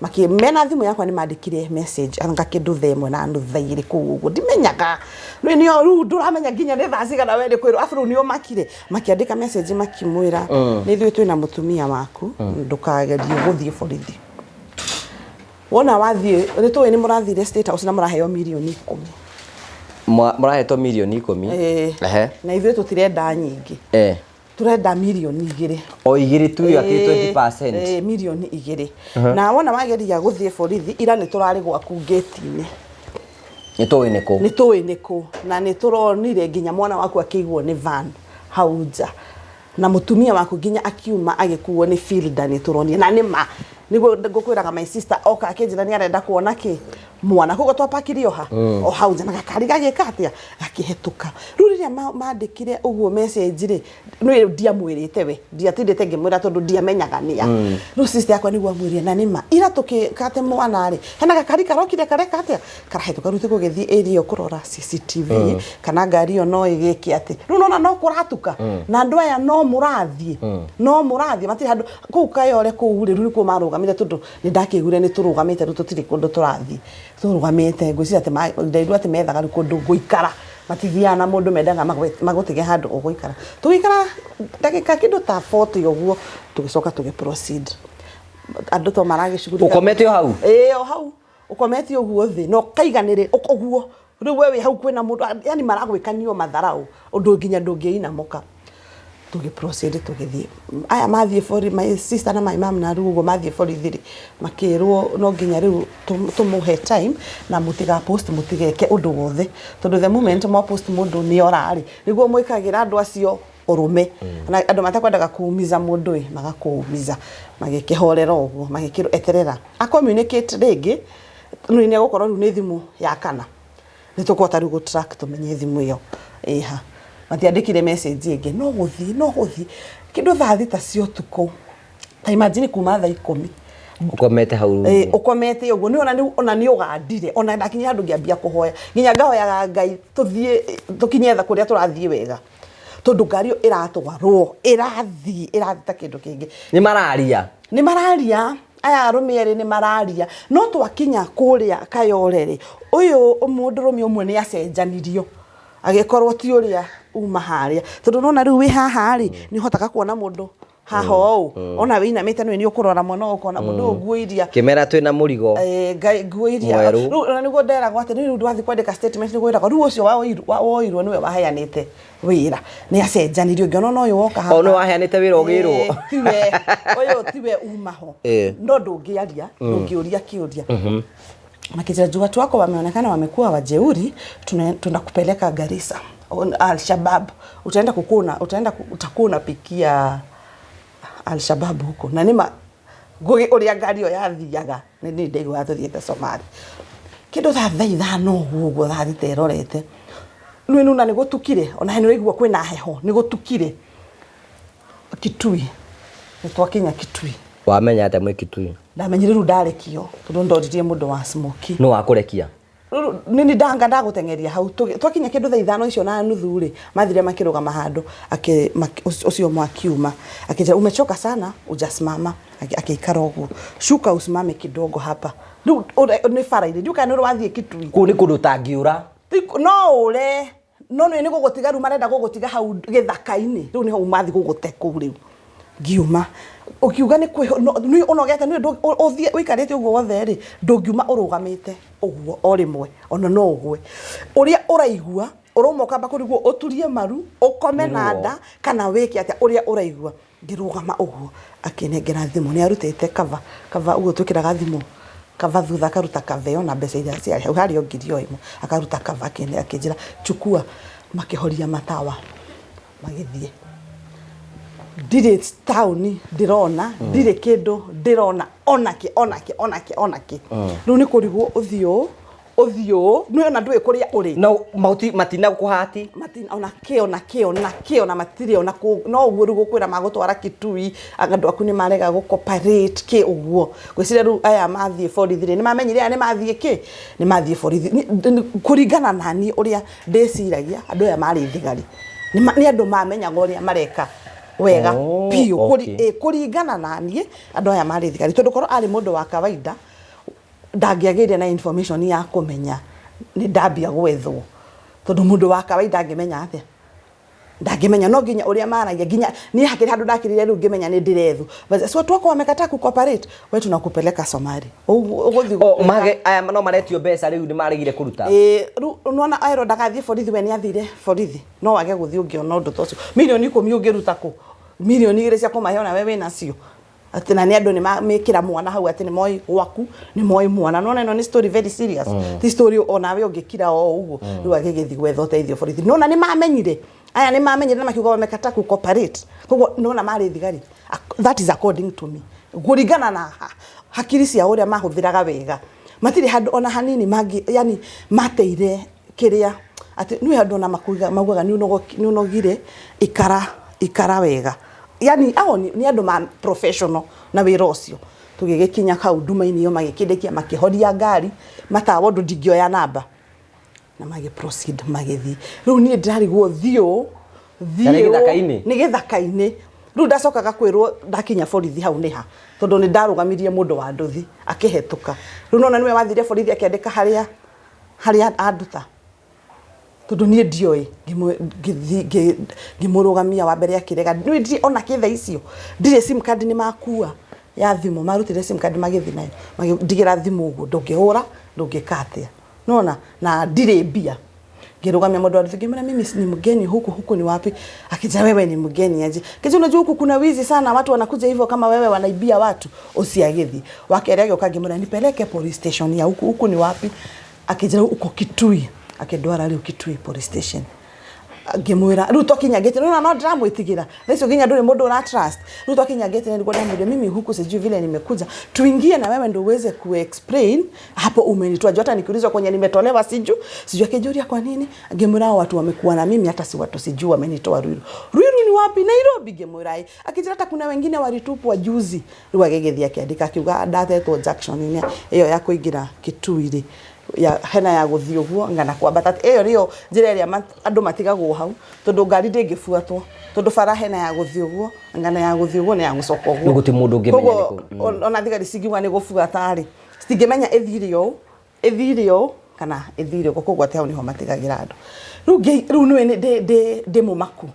Makĩ mena thimũ yakwa nĩ mandĩkire message anga kĩndũ thaa 1 na nuthu thaa 2 kũu ũguo ndimenyaga. Rĩu nĩ rĩu ndũramenya nginya nĩ thaa cigana we nĩ kwĩrwo afu rĩu nĩ ũmakire. Makĩandĩka message makĩmwĩra nĩ ithuĩ twĩna mũtumia waku ndũkagerie gũthiĩ borithi. Wona wathiĩ nĩ tũĩ nĩ mũrathire State House na mũraheo mirioni 10. Mũrahetwo mirioni 10. Ehe. Na ithuĩ tũtirenda nyingĩ. Turenda mirioni 2. O 2 tu ĩyo akĩrĩ 20%. Mirioni 2. Na wona wageria gũthiĩ borithi ira nĩ tũrarĩ gwaku gate-inĩ. Nĩ tũĩ nĩ kũ. Nĩ tũĩ nĩ kũ. Na nĩ tũronire nginya mwana waku akĩigwo nĩ van hau nja. Na mũtumia waku nginya akiuma agĩkuo nĩ fielder nĩ tũronire. Na nĩ ma nĩguo ngũkwĩraga my sister oka akĩnjĩra nĩ arenda kuona kĩ mwana. Koguo twapakirie o ha o hau nja na gakari gagĩka atĩa gakĩhetũka. Rĩu rĩrĩa mandĩkire ũguo message rĩ, nĩ ndiamwĩrĩte we, ndiatindĩte ngĩmwĩra tondũ ndiamenyaga nĩa. Rĩu sister yakwa nĩguo amwĩrire na nĩ ma ira tũkĩkate mwana rĩ, hena gakari karokire kareka atĩa karahetũka. Rĩu tũgũgĩthiĩ area kũrora CCTV kana ngari ĩyo no ĩgĩke atĩ. Rĩu nona no kũratuka na andũ aya no mũrathiĩ no mũrathiĩ matirĩ handũ kũu Kayole kũu rĩ, rĩu nĩkuo marũgamire tondũ nĩ ndakĩiguire nĩ tũrũgamĩte rĩu tũtirĩ kũndũ tũrathiĩ tũrũgamĩte. Ngwĩciria atĩ ndaigua atĩ methaga rĩu kũndũ gũikara, matithiaga na mũndũ mendaga magũtige handũ ũgũikara. Tũgĩikara ndagĩka kĩndũ ta 40 ũguo tũgĩcoka tũgĩ proceed. Andũ to maragĩcugurika. Ũkomete o hau? Ĩĩ o hau. Ũkomete ũguo thĩ na ũkaiganĩrĩra ũguo. Rĩu we wĩ hau kwĩna mũndũ, yani maragwĩkanio matharau ũndũ nginya ndũngĩinamoka. Tũgĩ proceed tũgĩthiĩ. Aya mathiĩ borithi, my sister na my mom na rĩu ũguo mathiĩ borithi rĩ, makĩrwo no nginya rĩu tũmũhe time na mũtiga post, mũtigeke ũndũ wothe, tondũ the moment mwa post mũndũ nĩ ora rĩ, nĩguo mwĩkagĩra andũ acio ũrũme. Na andũ matakwendaga kuumiza mũndũ ĩ magakũumiza. Magĩkĩhorera ũguo, magĩkĩrwo eterera a communicate rĩngĩ nĩ nĩegũkorwo rĩu nĩ thimũ ya kana nĩ tũkũhota rĩu gũ track tũmenye thimũ ĩyo ĩha. Matiandĩkire message ĩngĩ, no gũthiĩ no gũthiĩ kĩndũ thaa 6 cia ũtukũ, ta imagine kuma thaa 10. Ũkomete hau. Ĩ, ũkomete ũguo nĩ ona nĩ ona nĩ ũgandire. Ona ndakinya handũ ngĩambia kũhoya, nginya ngahoyaga Ngai tũthiĩ tũkinye tha kũrĩa tũrathiĩ wega, tondũ ngari ĩyo ĩratwarwo ĩrathiĩ ĩrathiĩ ta kĩndũ kĩngĩ. Nĩ mararia? Nĩ mararia, aya arũme erĩ nĩ mararia. No twakinya kũrĩa Kayore rĩ, ũyũ mũndũrũme ũmwe nĩ acenjanirio, agĩkorwo ti ũrĩa uma harĩa, tondũ nona rĩu wĩ haha rĩ, nĩ ũhotaga kuona mũndũ haha ũũ, ona wĩinamĩte nĩ ũkũrora mwena ũyũ ũkona mũndũ ũyũ nguo iria Kĩmera twĩna mũrigo. Eh, ngai nguo iria Mwerũ. Rĩu ona nĩguo nderagwo atĩ rĩu ndwathiĩ kwandĩka statement, nĩguo wĩragwo rĩu ũcio woirwo nĩwe waheanĩte wĩra nĩ acenjanirio, ngĩona ona ũyũ woka haha. O nĩ waheanĩte wĩra ũgĩrwo. Eh, tiwe ũyũ, tiwe uma ho. No ndũngĩaria, ndũngĩũria kĩũria. Makĩnjĩra juu watu wako wameonekana wamekuwa wajeuri, tunakupeleka Garissa. Al-Shabaab utaenda kukuna, utaenda utakuwa unapikia Al-Shabaab huko. Na nĩma ngũgĩ ũrĩa ngari ĩyo yathiaga nĩ nĩ ndaiguaga tũthiĩte Somalia kĩndũ thaa 5 ũguo ũguo, 6:00 ĩrorete nĩ nuna, nĩ gũtukire, ona nĩ ũraigua kwĩna heho, nĩ gũtukire. Kitui, nĩ twakinya Kitui. Wamenya atĩa mwĩ Kitui? Ndamenyire rĩu ndarekio tondũ ndoririe mũndũ wa smoky. Nũ wakũrekia? Rĩu nĩ ndanga ndagũteng'eria hau. Twakinya kĩndũ 5:30 rĩ, mathire makĩrũgama handũ ũcio ũmwe akiuma akĩnjĩra, "Umechoka sana, ujasimama." Akĩikara ũguo, "Shuka usimame kidogo hapa." Rĩu nĩ bara-inĩ, ndiũ kana nĩ ũrĩ wathiĩ Kitui. Kũu nĩ kũndũ ũtangĩũra. No ũre, no nĩ gũgũtiga rĩu marenda gũgũtiga hau gĩthaka-inĩ, rĩu nĩho mathiĩ gũgũte kũu. Rĩu ngiuma ũkiuga nĩ kwĩ nĩ ũnogete, nĩ ũthiĩ ũikarĩte ũguo wothe rĩ, ndũngiuma ũrũgamĩte ũguo o rĩmwe, ona no ũgwe. Ũrĩa ũraigua ũrauma ũkamba kũrigwo ũturie maru ũkome na Nĩ ruo. nda kana wĩke atĩa, ũrĩa ũraigua. Ngĩrũgama ũguo, akĩnengera thimũ, nĩ arutĩte cover cover ũguo twĩkĩraga thimũ cover thutha, akaruta cover ĩyo na mbeca iria ciarĩ hau harĩ o 1,000 o akaruta cover, akĩnjĩra, "Chukua." Makĩhoria matawa, magĩthiĩ. Ndirĩ taũni ndĩrona, ndirĩ kĩndũ ndĩrona, onakĩ onakĩ onakĩ onakĩ. Rĩu nĩ kũrigwo ũthiĩ ũũ ũthiĩ ũũ, nĩ ona ndũĩ kũrĩa ũrĩ. No mahuti matina kũhati. Matina ona kĩ ona kĩ ona kĩ ona matirĩ ona kũ, no ũguo rĩu gũkwĩra magũtwara Kitui, andũ aku nĩ marega gũ cooperate kĩ ũguo. Ngwĩciria rĩu aya mathiĩ borithi rĩ, nĩ mamenyire aya nĩ mathiĩ kĩ, nĩ mathiĩ borithi. Kũringana na niĩ ũrĩa ndĩciragia, andũ aya marĩ thigari, nĩ andũ mamenyaga ũrĩa mareka wega biũ. Kũringana na niĩ andũ aya marĩ thigari, tondũ korwo arĩ mũndũ wa kawaida ndangĩagĩire na information ya kũmenya nĩ ndambia gwethwo, tondũ mũndũ wa kawaida angĩmenya atĩa? Ndangĩmenya. No nginya ũrĩa maragia, nginya niĩ hakĩrĩ handũ ndakĩrire rĩu ngĩmenya nĩ ndĩrethwo. But so watu wako wamekataa kucooperate, we tunakupeleka Somali. Ũguo ũgũthiĩ O mage aya no maretio mbeca, rĩu nĩ maregire kũruta. Ĩĩ, rĩu nĩwona erwo ndagathiĩ borithi, we nĩ athire borithi. No wage gũthiĩ ũngĩona ũndũ ta ũcio. 10 milioni ũngĩruta kũ? 2 milioni cia kũmahe ona we wĩnacio? Atĩ na nĩ andũ nĩ mamĩkĩra mwana hau atĩ nĩ moĩ gwaku, nĩ moĩ mwana. Nĩwona ĩno nĩ story very serious, ti story onawe ũngĩkira o ũguo. Rĩu agĩgĩthiĩ gwetha ũteithio borithi, nĩwona nĩ mamenyire, aya nĩ mamenyire na makiuga wamekata ku cooperate, koguo nĩwona marĩ thigari. That is according to me, kũringana na hakiri cia ũrĩa mahũthĩraga wega, matirĩ handũ ona hanini mangĩ, yani mateire kĩrĩa atĩ nĩ handũ ona makuiga maugaga nĩ ũnogire, ikara ikara wega, yani ao nĩ andũ ma professional na wĩra ũcio. Tũgĩgĩkinya kau nduma-inĩ ĩyo, magĩkĩndĩkia, makĩhoria ngari matawa ũndũ ndingĩoya namba, na magĩ proceed magĩthiĩ. Rĩu niĩ ndĩrarigwo thiũ. Na nĩ gĩthaka-inĩ? Nĩ gĩthaka-inĩ. Rĩu ndacokaga kwĩrwo ndakinya borithi hau nĩ ha, tondũ nĩ ndarũgamirie mũndũ wa nduthi akĩhetũka. Rĩu nona nĩwe wathire borithi akĩandĩka harĩa harĩa anduta, tondũ niĩ ndioĩ. Ngĩthiĩ ngĩmũrũgamia wa mbere akĩrega. Nĩ ndirĩ ona kĩ thaa icio, ndirĩ sim card, nĩ makua ya thimũ, marutire sim card magĩthiĩ nayo, magĩndigĩra thimũ ũguo, ndũngĩhũra, ndũngĩka atĩa. Nona na ndirĩ mbia. Ngĩrũgamia mũndũ wa nduthi, ngĩmwĩra, "Mimi ni mgeni huku, huku ni wapi?" Akija, "Wewe ni mgeni aje?" Kija, "Unajua huku kuna wizi sana, watu wanakuja hivyo kama wewe, wanaibia watu." Ũcio agĩthiĩ. Wa kerĩ agĩũka, ngĩmwĩra, "Nipeleke police station ya huku, huku ni wapi?" Akijira, "Uko Kitui." Akĩndwara rĩu Kitui police station. Ngĩmwĩra rĩu twakinya gate, no no ndĩramwĩtigĩra thaa icio, nginya ndũrĩ mũndũ ũra trust. Rĩu twakinya gate nilikuwa ndamwĩra, "Mimi huku sijui vile nimekuja, tuingie na wewe ndio uweze kuexplain hapo umenitoa, juu hata nikiulizwa kwenye nimetolewa sijui sijui." Akijua kwa nini, ngĩmwĩra, "Hao watu wamekuwa na mimi hata si watu sijui, wamenitoa Ruiru." "Ruiru ni wapi? Nairobi?" Ngĩmwĩra, "Ĩ." Akijira, "Hata kuna wengine walitupwa juzi." Rĩu agĩgĩthiĩ akĩandĩka, akiuga ndatetwo junction-inĩ ĩyo ya kũingĩra Kitui rĩ, ya hena ya gũthiĩ ũguo ngana kwambata. Ĩyo nĩyo njĩra ĩrĩa andũ matigagwo hau, tondũ ngari ndĩngĩbuatwo, tondũ bara hena ya gũthiĩ ũguo, ngana ya gũthiĩ ũguo na ya gũcoka ũguo. Rĩu gũtirĩ mũndũ ũngĩmenya. Koguo, nĩ kũ. Ona thigari cingiuga nĩ gũbuata rĩ, citingĩmenya ĩthire ũũ, ĩthire ũũ kana ĩthire ũguo. Koguo atĩ hau nĩho matigagĩra andũ. Rĩu rĩu nĩwe ndĩ mũmaku,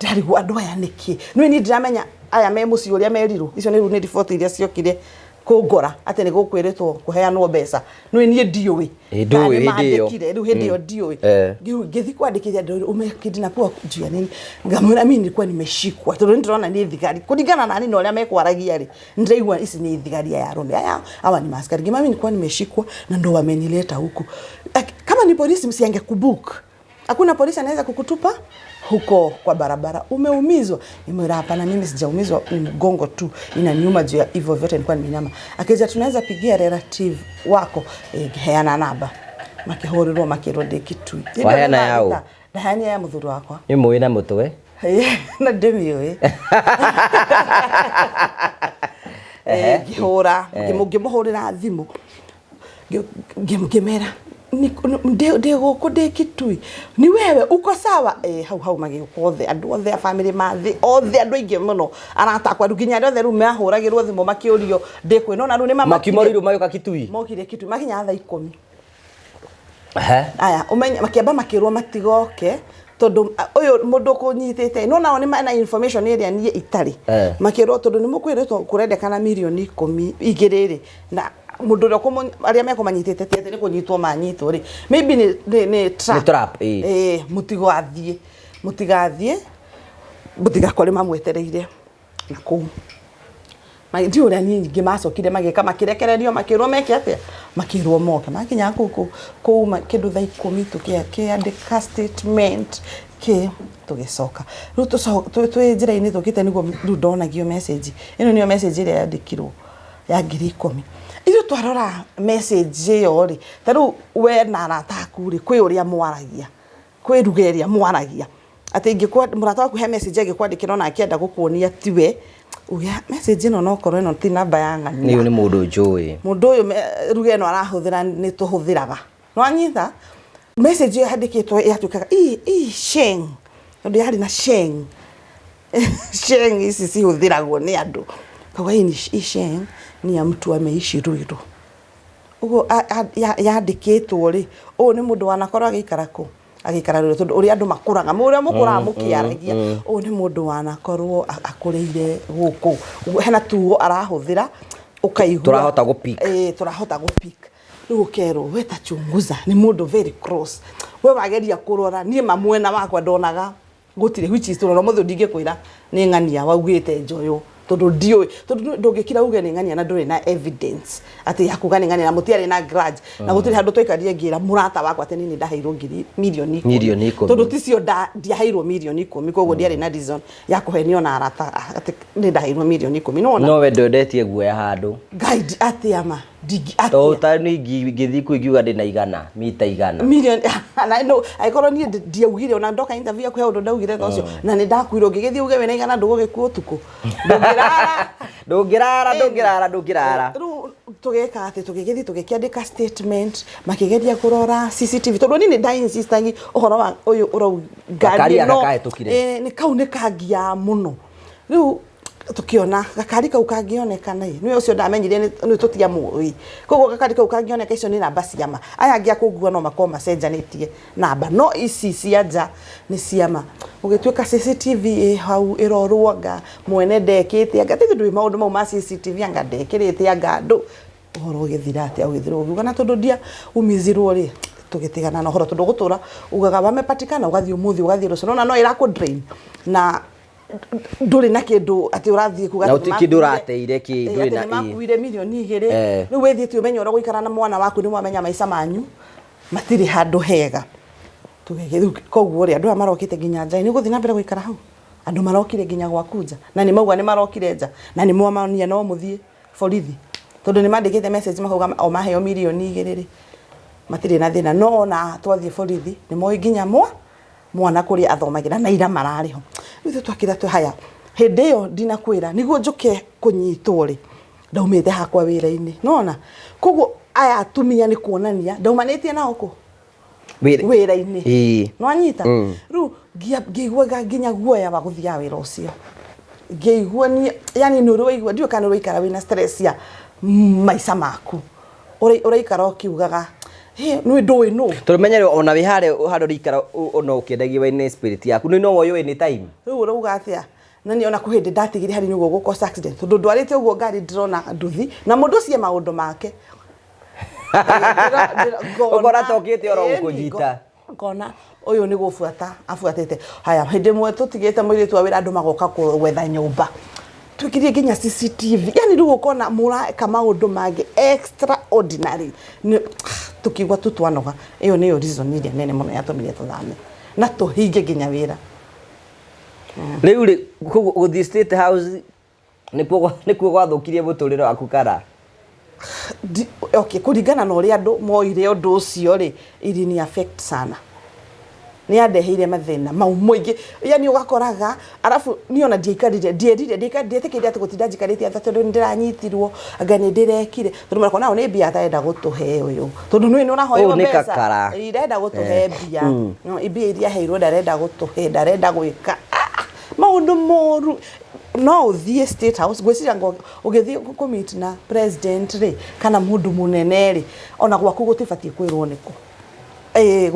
ndĩrarigwo andũ aya nĩkĩ. Nĩwe niĩ ndiramenya aya me mũciĩ ũrĩa merirwo. Icio nĩ rĩu nĩ riboti iria ciokire kũngora atĩ nĩ gũkwĩrĩtwo kũheanwo mbeca. Nĩwe niĩ ndiũĩ. Ĩ, ndũĩ Kana nĩ hĩndĩ ĩyo. mandĩkire, rĩu hĩndĩ ĩyo ndiũĩ. Rĩu ngĩthiĩ kwandĩkithia andũ, umekidnapiwa juu ya nini? Ngamwĩra, "Mimi nilikuwa nimeshikwa," tondũ nĩ ndĩrona nĩ thigari. Kũringana na niĩ na ũrĩa mekwaragia rĩ, nĩndĩraigua ici nĩ thigari, aya arũme aya, hawa ni maaskari. Ngĩmwĩra, "Mimi nilikuwa nimeshikwa na ndo wamenileta huku." "Kama ni polisi msiangekubook, hakuna polisi anaweza kukutupa huko kwa barabara. Umeumizwa?" Nimwira, "Hapana, mimi sijaumizwa, ni mgongo tu inaniuma juu ya hivyo vyote nilikuwa nimeinama." Akija, "Tunaweza pigia relative wako?" Heana namba, makĩhũrĩrwo, makĩrwo ndĩ Kitui. Waheana yaũ? Ndaheania ya mũthuri wakwa. Nĩ mũĩ na mũtwe. Na ndĩmĩũĩ. Ngĩhũra, ngĩmũhũrĩra thimũ, ngĩmera ndĩ gũkũ, ndĩ Kitui. "Ni wewe? Uko sawa?" Hau hau magĩũka othe, andũ othe a family mathĩ othe, andũ aingĩ mũno, arata akwa, rĩu nginya arĩa othe rĩu mahũragĩrwo thimũ makĩũrio ndĩ kwĩ nona rĩu nĩ mamakire. Makiuma Ruiru magĩũka Kitui. Mokire Kitui, makinya thaa 10. Ehe. Aya, ũmenye makĩamba makĩrwo matigoke, tondũ ũyũ mũndũ ũkũnyitĩte no nao nĩ mena information ĩrĩa niĩ itarĩ. Makĩrwo tondũ nĩ mũkwĩrĩtwo kũrendekana mirioni 12 rĩ, na mũndũ ũrĩa arĩa mekũmanyitĩte ti atĩ nĩ kũnyitwo manyitwo rĩ, maybe nĩ trap. Nĩ trap, ĩĩ. Ĩĩ, mũtigathiĩ, mũtigathiĩ, mũtigakore mamwetereire na kũu. Ndiũĩ ũrĩa niĩ nyingĩ macokire magĩka, makĩrekererio, makĩrwo meke atĩa, makĩrwo moke. Makinya kũu kũu kĩndũ thaa 10, tũkĩandĩka statement kĩ, tũgĩcoka. Rĩu twĩ njĩra-inĩ tũkĩte, nĩguo rĩu ndonagio message ĩno, nĩyo message ĩrĩa yandĩkirwo ya 10,000. Ithuĩ twarora message ĩyo rĩ, ta rĩu we na arata aku rĩ, kwĩ ũrĩa mwaragia, kwĩ ruga ĩrĩa mwaragia, atĩ ingĩkwa mũrata waku he message angĩkwandĩkĩra ona akĩenda gũkuonia tiwe uge message ĩno, no korwo ĩno ti namba ya ng'ania. Nĩ mũndũ njũĩ. Mũndũ ũyũ ruga ĩno arahũthĩra nĩ tũhũthĩraga, nĩwanyita message ĩyo yandĩkĩtwo yatuĩkaga ii ii sheng, tondũ yarĩ na sheng. Sheng ici cihũthĩragwo nĩ andũ, kauga hii ni hii sheng ni ya mtu ameishi Ruiru. Ũguo yandĩkĩtwo rĩ, ũyũ nĩ mũndũ wanakorwo agĩikara kũ, agĩikara Ruiru, tondũ ũrĩa andũ makũraga, ũrĩa mũkũraga mũkĩaragia, ũyũ nĩ mũndũ wanakorwo akũrĩire gũkũ. Ũguo hena tugo arahũthĩra ũkaigua. Tũrahota gũ-pick. Ĩĩ, tũrahota gũ-pick. Rĩu ũkerwo we ta chunguza, nĩ mũndũ very close, we wageria kũrora. Niĩ ma mwena wakwa ndonaga gũtirĩ, which is tũrora mũthĩ ndingĩkwĩra nĩ ng'ania waugĩte njoywo, tondũ ndiũĩ, tondũ ndũngĩkira uge nĩ ng'ania na ndũrĩ na evidence atĩ ya kuga nĩ ng'ania, na mũtiarĩ na grudge, na gũtirĩ handũ twaikarire ngĩra mũrata wakwa atĩ nini ndaheirwo ngiri mirioni 10. Mirioni 10. Tondũ ticio ndiaheirwo mirioni 10, koguo ndiarĩ na reason ya kũhenio na arata atĩ nĩ ndaheirwo mirioni 10, nĩwona? No we ndwendetie guoya handũ. Guide atĩa ma ndingi Tondũ atĩa? ta niĩ ingĩthiĩ kũu ingiuga ndĩna igana mita igana. Million na no angĩkorwo niĩ ndiaugire, ona ndoka interview yaku he ũndũ ndaugire ta ũcio na nĩ ndakuirwo, ngĩgĩthiĩ uge wĩna igana, ndũgũgĩkua ũtukũ, ndũngĩrara. Ndũngĩrara, ndũngĩrara, ndũngĩrara. Rĩu tũgĩka atĩ tũgĩgĩthiĩ tũgĩkĩandĩka statement, makĩgeria kũrora CCTV, tondũ niĩ nĩ ndainsistangi ũhoro wa ũyũ ũrau ngari Gakari aka ĩno, kahĩtũkire. Nĩ kau nĩ kangia mũno. Rĩu tukiona gakari kau kangĩonekana ĩ, nĩwe ũcio ndamenyire nĩ tũtiamũĩ, koguo gakari kau kangĩoneka, icio nĩ namba ciama. Aya angĩ akũngua no makorwo macenjanĩtie namba, no ici cia nja nĩ ciama. Ũgĩtuĩka CCTV ĩ hau ĩrorwo, anga mwene ndekĩte, anga tithi ndũĩ maũndũ mau ma CCTV, anga ndekĩrĩte, anga andũ ũhoro ũgĩthira atĩa, ũgĩthira ũgiuga na tondũ ndia umizirwo rĩ. Tũgĩtigana na ũhoro tondũ gũtũra ugaga wamepatikana, ũgathiĩ ũmũthĩ, ũgathiĩ rũciũ, nona no ĩrakũ drain na ndũrĩ na kĩndũ atĩ ũrathiĩ kuga Na atĩ gũtirĩ kĩndũ nĩmakuire- ũrateire kĩ- ndũrĩ atĩ na- nĩmakuire 2 mirioni. Rĩu wĩthiĩte ũmenye ũrĩa gũikara na mwana waku, nĩ mwamenya maica manyu matirĩ handũ hega. Tũgĩgĩ rĩu koguo rĩ, andũ aya marokĩte nginya nja, nĩ ũgũthiĩ na mbere gũikara hau? Andũ marokire nginya gwaku nja na nĩ mauga nĩ marokire nja na nĩ mwamania no mũthiĩ borithi tondũ nĩ mandĩkĩte message makauga o maheo 2 mirioni rĩ, matirĩ na thĩna. No ona twathiĩ borithi nĩ moĩ nginya mwana kũrĩa athomagĩra na ira mararĩ ho. Rĩu ithuĩ twakĩra twĩ haya hĩndĩ ĩyo ndinakwĩra nĩguo njũke kũnyitwo rĩ, ndaumĩte hakwa wĩra-inĩ, nona koguo aya atumia nĩ kuonania ndaumanĩtie nao kũ wĩra-inĩ. Nwanyita rĩu ngĩiguaga nginya guoya wa gũthiaga wĩra ũcio, ngĩigua niĩ yani nĩ ũrĩ waigua, ndiũĩ kana nĩ ũraikara wĩna stress ya maica maku. Ũraikara ũkiugaga, "Hĩ, nĩ ndũĩ nũ." Tondũ menya rĩu ona wĩ harĩa harĩa ũraikara ona ũkĩendagia wĩ spirit yaku nĩ no woywo anytime. Rĩu ũrauga atĩa? Na niĩ ona kwĩ hĩndĩ ndatigire harĩ nĩguo gũkosa accident tondũ ndwarĩte ũguo ngari, ndĩrona nduthi na mũndũ ũcio e maũndũ make. Ũkona ta ũkĩte oro gũkũnyita. Ngona ũyũ nĩ gũbuata abuatĩte. Haya, hĩndĩ ĩmwe tũtigĩte mũirĩtu wa wĩra, andũ magoka gwetha nyũmba, twĩkĩrie nginya CCTV, yani rĩu ũkona mũreka maũndũ mangĩ extraordinary. Tũkiigua tu twanoga. Ĩyo nĩyo reason ĩrĩa nene mũno yatũmire tũthame na tũhinge nginya wĩra. Rĩu rĩ, koguo gũthiĩ State House nĩkuo gwathũkirie mũtũrĩre waku kana? Okay, kũringana na ũrĩa andũ moire ũndũ ũcio rĩ, ilini affect sana, nĩ yandeheire mathĩna mau mũingĩ, yani ũgakoraga arabu niĩ ona ndiaikarire, ndierire, ndietĩkĩrire atĩ gũtinda njikarĩte atĩ tondũ nĩ ndĩranyitirwo, anga nĩ ndĩrekire, tondũ marakona nao nĩ mbia atarenda gũtũhe ũyũ, tondũ nĩ ũrahoywo Ũyũ nĩ mbeca. kakara. Ĩ, ndarenda gũtũhe mbia. No mbia iria aheirwo ndarenda gũtũhe, ndarenda gwĩka. Ah, maũndũ moru. No ũthiĩ State House, ngwĩciria ũgĩthiĩ kũ-meet na president rĩ, kana mũndũ mũnene rĩ, ona gwaku gũtibatiĩ kwĩrwo nĩkũ. Ĩĩ,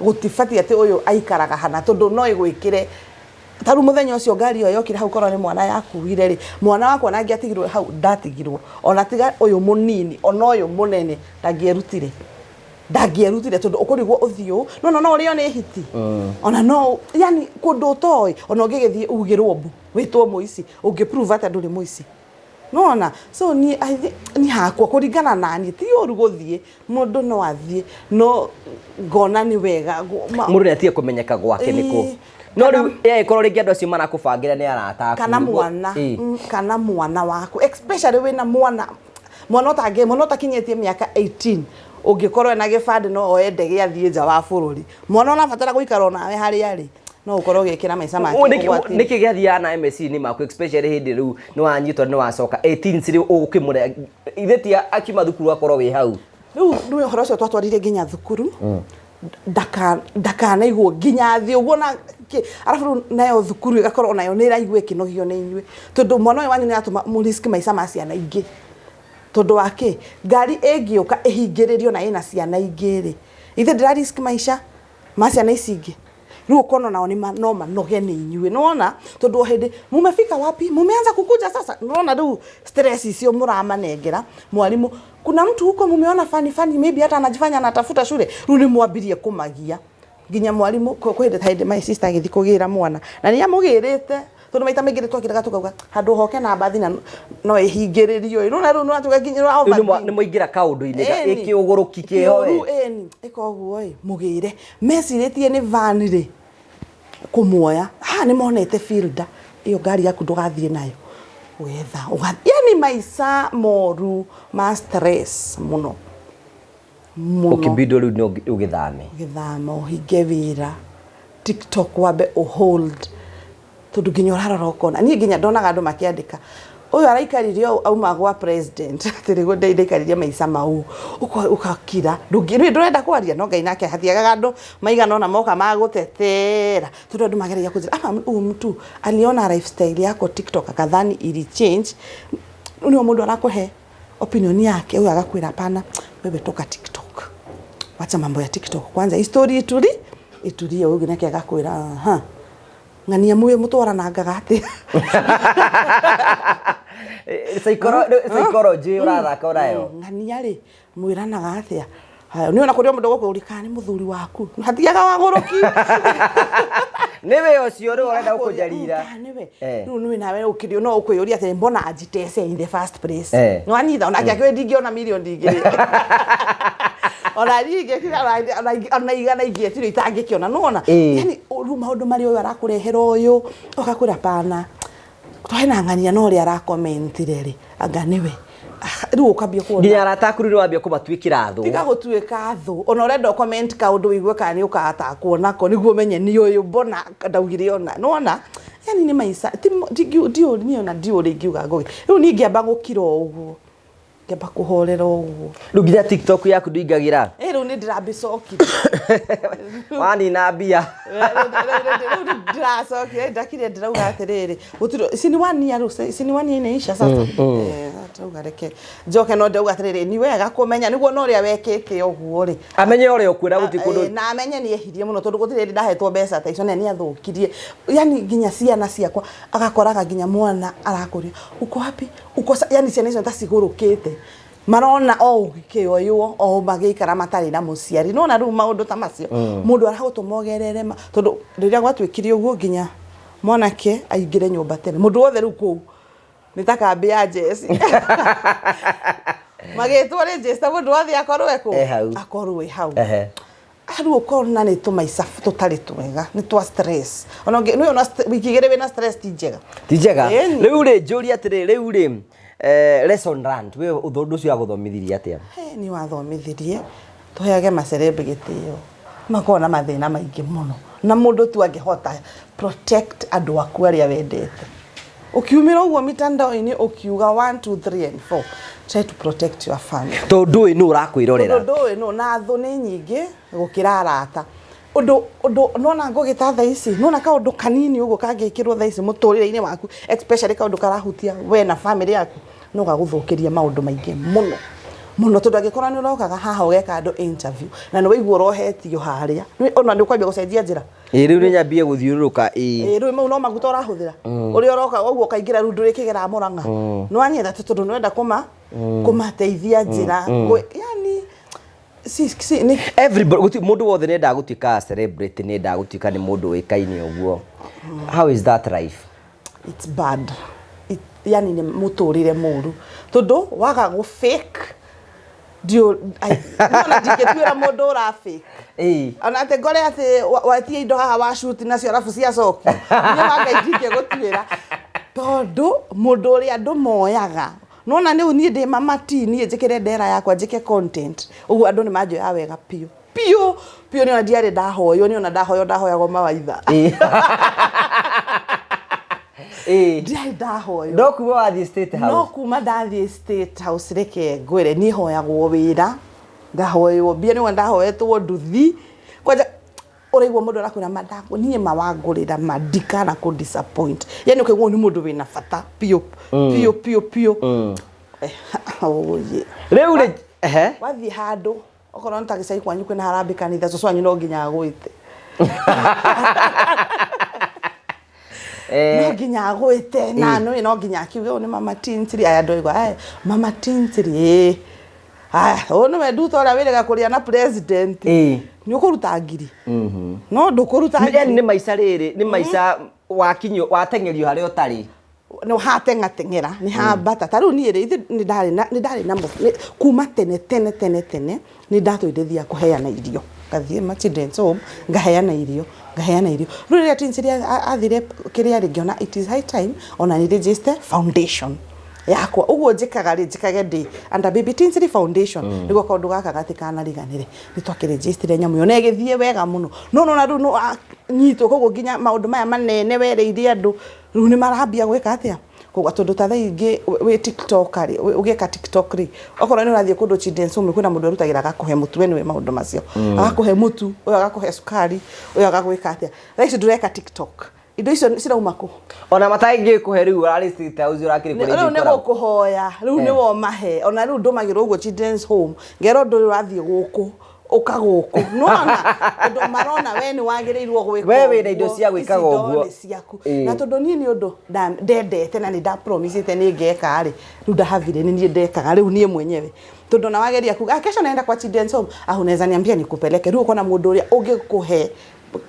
gũtibatiĩ atĩ ũyũ aikaraga hana, tondũ no ĩgwĩkĩre ta rĩu mũthenya ũcio ngari ĩyo yokire hau, korwo nĩ mwana yakuire rĩ, mwana wakwa na angĩatigirwo hau, ndatigirwo ona tiga ũyũ mũnini, ona ũyũ mũnene ndangĩerutire tondũ ũkũrigwo ũthiũ no no no ũrĩo nĩ hiti, ona no yani kũndũ ũtoĩ, ona ũngĩgĩthiĩ ugĩrwo mbu wĩtwo mũici, ũngĩ prove atĩa ndũrĩ mũici? Nona so ni I think ni hakwa, kũringana na niĩ, ti ũru gũthiĩ, mũndũ no athiĩ, no ngona nĩ wega Mũndũ nĩ atige kũmenyeka gwake nĩkũ. No rĩu ĩkorwo rĩngĩ andũ acio marakũbangĩra nĩ arata aku. Kana mwana, kana mwana waku, especially wĩna mwana, mwana ũtangĩ, mwana ũtakinyĩtie mĩaka 18, ũngĩkorwo ena gĩbandĩ no oe ndege athiĩ nja wa bũrũri. Mwana ũrabatara gũikara onawe harĩa arĩ, no ũkorwo ũgĩkĩra maica make ũgwati-inĩ. Nĩkĩ gĩathiaga na meciria maku, especially hĩndĩ rĩu nĩ wanyitwo, nĩ wacoka 18 rĩu ũkĩmũre ithe ti akiuma thukuru akorwo wĩ hau? Rĩu nĩ ũhoro ũcio twatwarire nginya thukuru, ndakanaigwo nginya thĩ ũguo na arabu rĩu nayo thukuru ĩgakorwo nayo nĩ ĩraigua ĩkĩnogio nĩ inyuĩ, tondũ mwana ũyũ wanyu nĩ aratũma mũrisk maica ma ciana ingĩ, tondũ wa kĩ? Ngari ĩngĩũka ĩhingĩrĩrio na ĩna ciana ingĩ rĩ, ithe ndĩra risk maica ma ciana ici ingĩ. Rĩu ũkona nao nĩ no manoge nĩ inyuĩ, nĩwona, tondũ o hĩndĩ mumefika wapi, mumeanza kukuja sasa, nĩwona rĩu stress icio mũramanengera. Mwalimu, kuna mtu huko mumeona fani fani, maybe hata anajifanya anatafuta shule. Rĩu nĩ mwambirie kũmagia nginya mwalimu. Kwĩ hĩndĩ ta hĩndĩ my sister agĩthiĩ kũgĩra mwana na nĩ amũgĩrĩte, tondũ maita maingĩ nĩ twakĩraga tũkauga handũ hoke na mbathi na no ĩhingĩrĩrio ĩ, nĩwona rĩu nĩwatuga nginya Rĩu nĩ mwaingĩra kaũndũ-inĩ Ĩni. kĩũgũrũki kĩho. Kĩũru, ĩni ĩka ũguo ĩ, mũgĩre mecirĩtie nĩ van rĩ kũmuoya haha, nĩ monete fielder ĩyo, ngari yaku ndũgathiĩ nayo wetha yani maica moru ma stress mũno mũno. Ũkĩbindwo rĩu no ũgĩthame. Gĩthama, ũhinge wĩra, TikTok wambe ũhold, tondũ nginya ũrarora ũkona, niĩ nginya ndonaga andũ makĩandĩka, ũyũ araikarire ũũ auma gwa president, atĩ nĩguo ndaikaririe maica mau. Ũgakira, ndũngĩ ndũrenda kwaria, no Ngai nake hatiagaga andũ maigana ũna moka magũtetera, tondũ andũ mageragia kũnjĩra ama huyu mtu aliona lifestyle yako TikTok akadhani ili change. Nĩo mũndũ arakũhe opinion yake, huyu agakwĩra, "Hapana, wewe toka TikTok, wacha mambo ya TikTok kwanza, hii story ituri iturie." Ũyũ nake agakwĩra, "Aha, ng'ania muyo mũtwaranangaga atĩa?" Psychology ũrathaka nayo. Ng'ania rĩ, mwĩranaga atĩa? Haya, nĩ ona kũrĩ o mũndũ gũkũũria kana nĩ mũthuri waku hatiaga wagũrũki. Nĩwe ũcio rĩu ũrenda gũkũnjarira. Kana nĩwe. Eh. Rĩu nĩwe nawe ũkĩrio no ũkwĩyũria atĩ mbona anjitece in the first place. Eh. Nĩ wanyita ona angĩakĩwe ndingĩona mirioni igĩrĩ, ona niĩ ingĩkira ona igana ingĩetire itangĩkĩona, nĩwona? Eh. Yani rĩu maũndũ marĩa ũyũ arakũrehera, ũyũ ũgakwĩra pana twena ng'ania na ũrĩa arakomentire rĩ, anga nĩwe. Ah, rĩu ũkambia kuona Nginya arata aku rĩu nĩwambia kũmatuĩkĩra thũ. Tiga gũtuĩka thũ, ona ũrenda ũcomment kaũndũ ũigue kana nĩ ũkatakwo nako nĩguo ũmenye nĩ ũyũ mbona ndaugire ona nĩwona. Yani nĩ maica ndiũ niĩ ona ndiũ ũrĩa ingiuga ngũgĩ. Rĩu niĩ ngĩamba gũkira o ũguo, ngĩamba kũhorera ũguo. Rĩu nginya TikTok yaku ndũingagĩra. Ĩ, rĩu nĩ ndĩrambĩcokire. Wanina mbia. Rĩu nĩ ndĩracokire, ndakire ndĩrauga atĩrĩrĩ, gũtirĩ ici ni one year, rĩu ici ni one year inaisha sasa. Eh, ndauga reke njoke, no ndauga atĩrĩrĩ, ni wega kũmenya nĩguo na ũrĩa wekĩte ũguo rĩ Amenye ũrĩa ũkwĩra gũtirĩ Eh, kũndũ. Na amenye nĩ ehirie mũno tondũ gũtirĩ hĩndĩ ndahetwo mbeca ta icio na nĩ athũkirie, yani nginya ciana ciakwa agakoraga nginya mwana arakũria uko wapi uko yani ciana icio ta cigũrũkĩte marona o ũkĩoywo o magĩikara matarĩ na mũciari, nona rĩu maũndũ ta macio mũndũ aragũtũma ũgerere tondũ rĩrĩa gwatuĩkire ũguo nginya mwanake aingĩre nyũmba tene, mũndũ wothe rĩu kũu nĩ ta kambĩ ya jeci magĩtwo register, mũndũ wothe akorwo ekũ E hau. Akorwo e hau. Ehe. Rĩu ũkona nĩ tũmaica tũtarĩ twega, nĩ twa stress, ona nĩ ona wiki igĩrĩ wĩna stress ti njega. Ti njega. Ĩni. Rĩu rĩ, njũrie atĩrĩ, rĩu rĩ, lesson learned, we ũndũ ũcio wagũthomithirie atĩa? He, nĩ wathomithirie tũheage macerembe gĩtĩo, makoragwo na mathĩna maingĩ mũno na mũndũ tu angĩhota protect andũ aku arĩa wendete. Ũkiumĩra ũguo mitandao-inĩ ũkiuga 1 2 3 and 4, try to protect your family. Tondũ ndũĩ nũ ũrakwĩrorera. Tondũ ndũĩ nũ, na thũ nĩ nyingĩ gũkĩra arata. Ũndũ nona ngũgĩta thaa ici, nona kaũndũ kanini ũguo kangĩkĩrwo thaa ici mũtũrĩre-inĩ waku, especially kaũndũ karahutia we na family yaku, no gagũthũkĩria maũndũ maingĩ mũno mũno, tondũ angĩkorwo nĩ ũrokaga haha ũgeka andũ interview na nĩ waigua ũrohetio harĩa, ona nĩ ũkwambia gũcenjia njĩra. Ĩ, rĩu nĩ nyambie gũthiũrũrũka, ĩ. Ĩ, rĩu mau no maguta ũrahũthĩra ũrĩa ũroka ũguo ũkaingĩra rĩu ndũrĩkĩgera Mũrang'a, nĩ wanyita, tondũ nĩ wenda kũmateithia njĩra yani si nĩ Everybody, gũtirĩ mũndũ wothe nĩendaga gũtuĩka celebrity, nĩendaga gũtuĩka nĩ mũndũ ũĩkaine ũguo. How is that life? It's bad. Yani nĩ mũtũrĩre mũru tondũ waga gũ fake ndio ona ndingĩtuĩra mũndũ ũra fake. Ona atĩ ngore atĩ wetie indo haha wa shoot nacio arabu ciacokio, niĩ wa Ngai ndingĩgũtuĩra tondũ mũndũ ũrĩa andũ moyaga nona rĩu niĩ ndĩ mama ti niĩ njĩkĩre ndera yakwa njĩke content ũguo andũ nĩ manjoya wega biũ biũ biũ. Nĩ ona ndiarĩ ndahoywo, nĩ ona ndahoywo ndahoyagwo mawaitha. Ndiarĩ ndahoywo. No kuma wathiĩ State No House. Kuma ndathiĩ State House, reke ngwĩre, niĩ hoyagwo wĩra, ngahoywo mbia, nĩwe ndahoetwo nduthi kwanja ũraigua mũndũ arakwĩra ma niĩ mawangũrĩra ma ndikana kũ disappoint, yani ũkaigua nĩ mũndũ wĩna bata biũ biũ biũ biũ. Eh, oye. Rĩu rĩ, ehe. Wathiĩ handũ okorwo nĩ ta gĩcagi kwanyu kwĩna harambĩ kanitha, cũcũ wanyu no nginya agwĩte, no nginya agwĩte na nĩ no nginya akiuge ũyũ nĩ mama Tinsley. Aya andũ aigua aya mama Tinsley, ĩĩ, aya ũyũ nĩwe nduta ũrĩa wĩrĩga kũrĩa na president. Nĩ ũkũruta ngiri no ndũkũruta Yani ngiri. nĩ maica rĩrĩ, nĩ maica wakinyio wateng'erio harĩa ũtarĩ. Nĩ hateng'ateng'era nĩ hambata ta rĩu niĩ rĩ ithuĩ nĩ ndarĩ na kuma tene tene tene tene nĩ ndatũire thiaga kũheana irio, ngathiĩ ma children's home ngaheana irio, ngaheana irio. Rĩu rĩrĩa Tinsley athire kĩrĩa rĩ, ngĩona it is high time ona nĩ register foundation yakwa ũguo njĩkaga rĩ, njĩkage ndĩ under Baby Tinsley Foundation nĩguo kaũndũ gaka gatikanariganĩre. Nĩ twakĩrĩnjĩstire nyamũ ĩyo na ĩgĩthiĩ wega mũno, no nona rĩu no nyitwo koguo nginya maũndũ maya manene wereire andũ rĩu nĩ marambia gwĩka atĩa. Koguo tondũ ta thaa ingĩ wĩ TikTok rĩ, ũgĩka TikTok rĩ, okorwo nĩ ũrathiĩ kũndũ children's home, kwĩna mũndũ arutagĩra agakũhe mũtu, we nĩwe maũndũ macio, agakũhe mũtu ũyũ, agakũhe cukari ũyũ, agagwĩka atĩa. Thaa ici ndũreka TikTok, indo icio cirauma kũ? Ona matangĩkũhe rĩu ũrarĩ State House ũrakĩrĩ kũrĩa. Rĩu nĩ gũkũhoya rĩu nĩ womahe. Ona rĩu ndũmagĩrwo ũguo children's home, ngerwo ũndũ ũyũ ũrathiĩ gũkũ. Ũka gũkũ nĩwona tondũ marona we nĩ wagĩrĩirwo gwĩka We wĩna indo ũguo, cia gwĩkaga ici indo ũguo. nĩ ciaku. Ĩĩ. Na tondũ niĩ nĩ ũndũ ndendete na nĩ ndapromisĩte nĩ ngeka rĩ, rĩu ndahavire nĩ niĩ ndekaga rĩu niĩ mwenyewe, tondũ na wageria kuga, "Ah, kesho naenda kwa children's home," "Ah, unaweza niambia nikupeleke?" Rĩu ũkona mũndũ ũrĩa ũngĩkũhe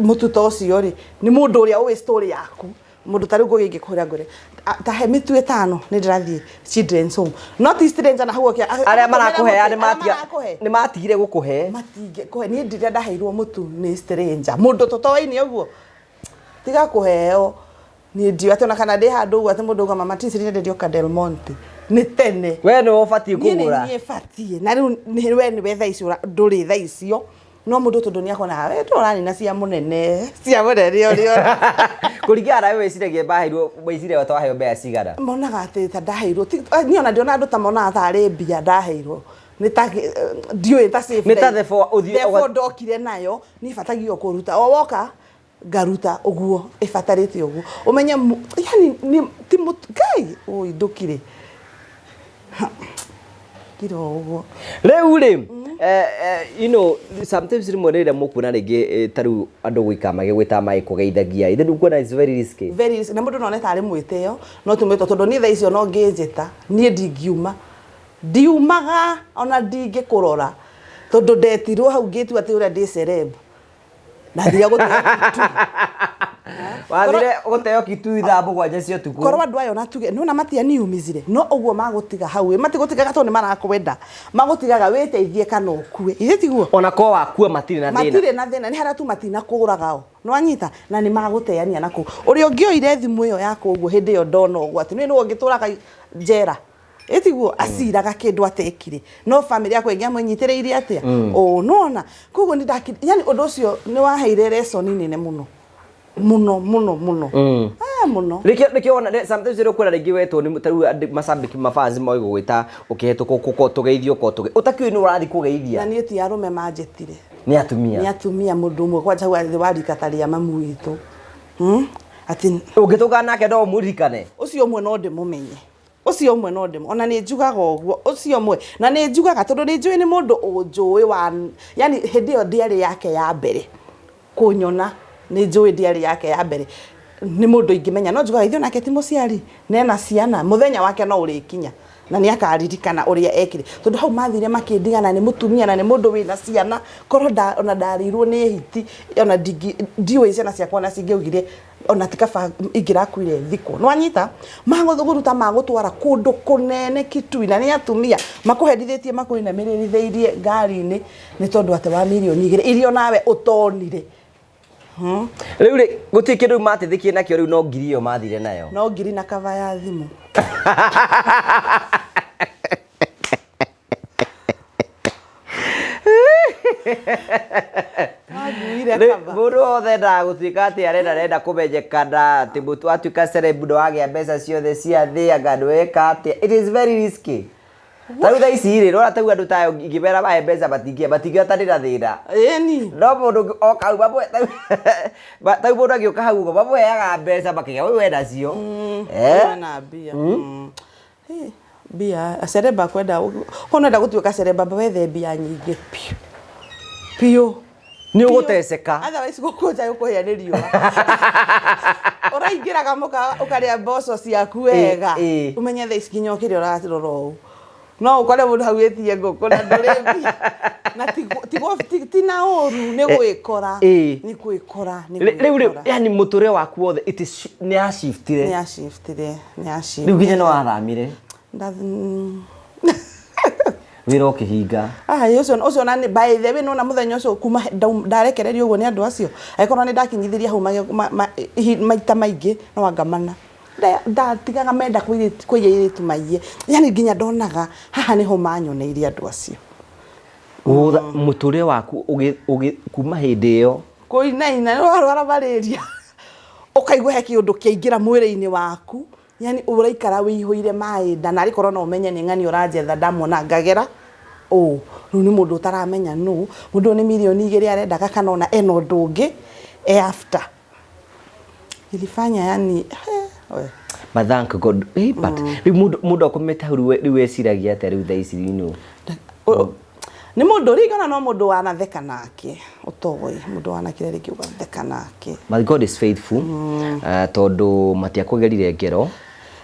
mũtu ta ũcio rĩ, nĩ mũndũ ũrĩa ũĩ story yaku. Mũndũ ta rĩu ngũgĩ ingĩkũhũra ngwĩre, "Ah, ta he mĩtu 5, nĩ ndĩrathiĩ children's home," no ti stranger na hau ũkĩa Arĩa marakũhea nĩ arĩa matiga marakũhe nĩ matigire gũkũhe. Matingĩkũhe. Niĩ ndirĩa ndaheirwo mũtu nĩ stranger, mũndũ tũtoaine ũguo, tiga kũheo. Niĩ ndiũĩ atĩ ona kana ndĩ handũ ũguo atĩ mũndũ auga, "Mama Tisi, nĩndenderio ka Del Monte," nĩ tene. We nĩwe ũbatiĩ Niĩ nĩ kũgũra. niĩ batiĩ, na rĩu we nĩwe thaa icio ndũrĩ thaa icio, no mũndũ tondũ nĩ akona we tũranina cia mũnene, cia mũnene ũrĩa Kũringana nawe wĩciragia maheirwo, wĩciragia twaheo mbeca cigana? Monaga atĩ ta ndaheirwo niĩ ona ndiona andũ ta monaga tarĩ mbia ndaheirwo, nĩ ta ndiũĩ ta save. Nĩ ta therefore ũthiĩ therefore ndokire nayo, niĩ batagio kũruta o woka ngaruta ũguo ĩbatarĩte ũguo, ũmenye yani nĩ ti Ngai ũi ndũkire kiro ũguo. Rĩu rĩ, sometimes rĩmwe rĩrĩa mũkuona rĩngĩ ta rĩu andũ gũikara magĩgwĩtaga magĩkũgeithagia, ithe ndũkuona it's very risky? Very risky. Na mũndũ no one tarĩ mwĩtĩo, no ti mwĩtĩo, tondũ niĩ thaa icio no ngĩnjĩta, niĩ ndingiuma, ndiumaga, ona ndingĩkũrora, tondũ ndetirwo hau ngĩtua atĩ ũrĩa ndĩ celeb, ndathire gũteo Kitui. Wathire gũteo Kitui thaa 7 cia ũtukũ. Korwo andũ aya ona tuge nĩwona matianiumizire, no ũguo magũtiga hau ĩ, matigũtigaga tondũ nĩ marakwenda, magũtigaga wĩteithie kana ũkue, ithe tiguo? Ona ko wakua matirĩ na thĩna. Matirĩ na thĩna, nĩ harĩa tu matinakũragao, nĩwanyita, na nĩ magũteania na kũu. Ũrĩa ũngĩoire thimũ ĩyo yakwa ũguo hĩndĩ ĩyo ndona ũguo atĩ nĩ nĩwe ũngĩtũraga njera, ĩtiguo aciraga kĩndũ atekire, no family yakwa ĩngĩamũnyitĩrĩire atĩa ũ, nĩwona? Koguo nĩ yani ũndũ ũcio nĩ waheire lesson nene mũno mũno mũno mũno. Ah, mũno. Nĩkĩo wona sometimes rĩrĩa ũkuona rĩngĩ wetwo nĩ ta rĩu andũ macambĩki, mafans moĩ gũgwĩta ũkĩhetũka ũko tũgeithio, ũko ũtakiũĩ nĩ ũrathiĩ kũgeithia. Na niĩ ti arũme manjĩtire. Nĩ atumia. Nĩ atumia, mũndũ ũmwe kwanja hau thĩ wa rika ta rĩa mamu witũ. Atĩ Ũngĩtũngana nake no ũmũririkane? Ũcio ũmwe no ndĩmũmenye, ũcio ũmwe no ndĩmũ, ona nĩ njugaga ũguo ũcio ũmwe, na nĩ njugaga tondũ nĩ njũĩ nĩ mũndũ ũnjũĩ wa yani hĩndĩ ĩyo ndĩarĩ yake ya mbere kũnyona, nĩ njũĩ ndĩarĩ yake ya mbere, nĩ mũndũ ingĩmenya, no njugaga ithuĩ nake ti mũciari nena ciana, mũthenya wake no ũrĩkinya na nĩ akaririkana ũrĩa ekire, tondũ hau mathire makĩndigana nĩ mũtumia na nĩ mũndũ wĩna ciana. Korwo ona ndarĩirwo nĩ hiti, ona ndiũĩ ciana ciakwa ona cingĩaugire ona ti kaba ingĩrakuire thikũ, nĩwanyita? Magũruta magũtwara kũndũ kũnene Kitui, na nĩ atumia makũherithĩtie, makũinamĩrĩrithĩirie ngari-inĩ nĩ tondũ atĩ wa 2 mirioni iria onawe ũtonire. Rĩu rĩ, gũtirĩ kĩndũ rĩu mateithĩkire nakĩo rĩu, no ngiri ĩyo mathire nayo. No ngiri na kaba ya thimũ. Maguire kaba. Mũndũ wothe endaga gũtuĩka atĩ arenda kũmenyekana atĩ mũtu watuĩka celeb ndwagĩa mbeca ciothe cia thĩ, anga ndweka atĩa. It is very risky. Ta rĩu thaa ici rĩ, rora ta rĩu andũ tayo ingĩmera mahe mbeca matingĩhota ndĩ na thĩna. Ĩni. No mũndũ ũngĩ oka hau mamũhe ta rĩu mũndũ angĩũka hau ũguo mamũheaga mbeca makĩgĩa ũyũ wena cio. Wena mbia. Mbia celeb akwenda ũnenda gũtuĩka celeb, amba wethe mbia nyingĩ piũ piũ. Nĩ ũgũteceka. Otherwise gũkũ nja gũkũhĩa nĩ riũa, ũraingĩraga mũkawa ũkarĩa mboco ciaku wega, ũmenye thaa ici nginya ũkĩrĩa ũrarora ũũ, no ũkore mũndũ hau ĩtie ngũkũ na ndũrĩ mbia, na ti na ũru, nĩ gwĩkora, nĩ gwĩkora, nĩ Rĩu rĩ gwĩkora. Yani mũtũrĩre waku wothe it is nĩ yashiftire. Nĩ yashiftire, nĩ yashiftire. Rĩu nginya nĩ wathamire wĩra ũkĩhinga. Ah, ũcio na by the way, nona mũthenya ũcio kuma ndarekererio ũguo nĩ andũ acio, angĩkorwo nĩ ndakinyithirie hau maita maingĩ, no anga mana ndatigaga menda kũiya airĩtu maiye, yani nginya ndonaga haha nĩho manyoneire andũ acio. Mũtũrĩre waku kuma hĩndĩ ĩyo. Kũinaina nĩ warwara malaria, ũkaigua he kĩũndũ kĩaingĩra mwĩrĩ-inĩ waku, yani ũraikara wĩihũire maĩ nda, na arĩ no ũmenye nĩ ng'ani ũranjetha, ndamuona ngagera ũ rĩu nĩ mũndũ ũtaramenya nũ mũndũ ũyũ, nĩ 2 mirioni arendaga kana ona ena ũndũ ũngĩ e after ilifanya yani we. But thank God, but rĩu mũndũ akomete hau, rĩu weciragia atĩa rĩu thaa ici? Nĩ mũndũ ringana no mũndũ wanatheka nake ũtoĩ mũndũ wanakire rĩngĩ ũgatheka nake. But God is faithful, tondũ matiakũgerire ngero.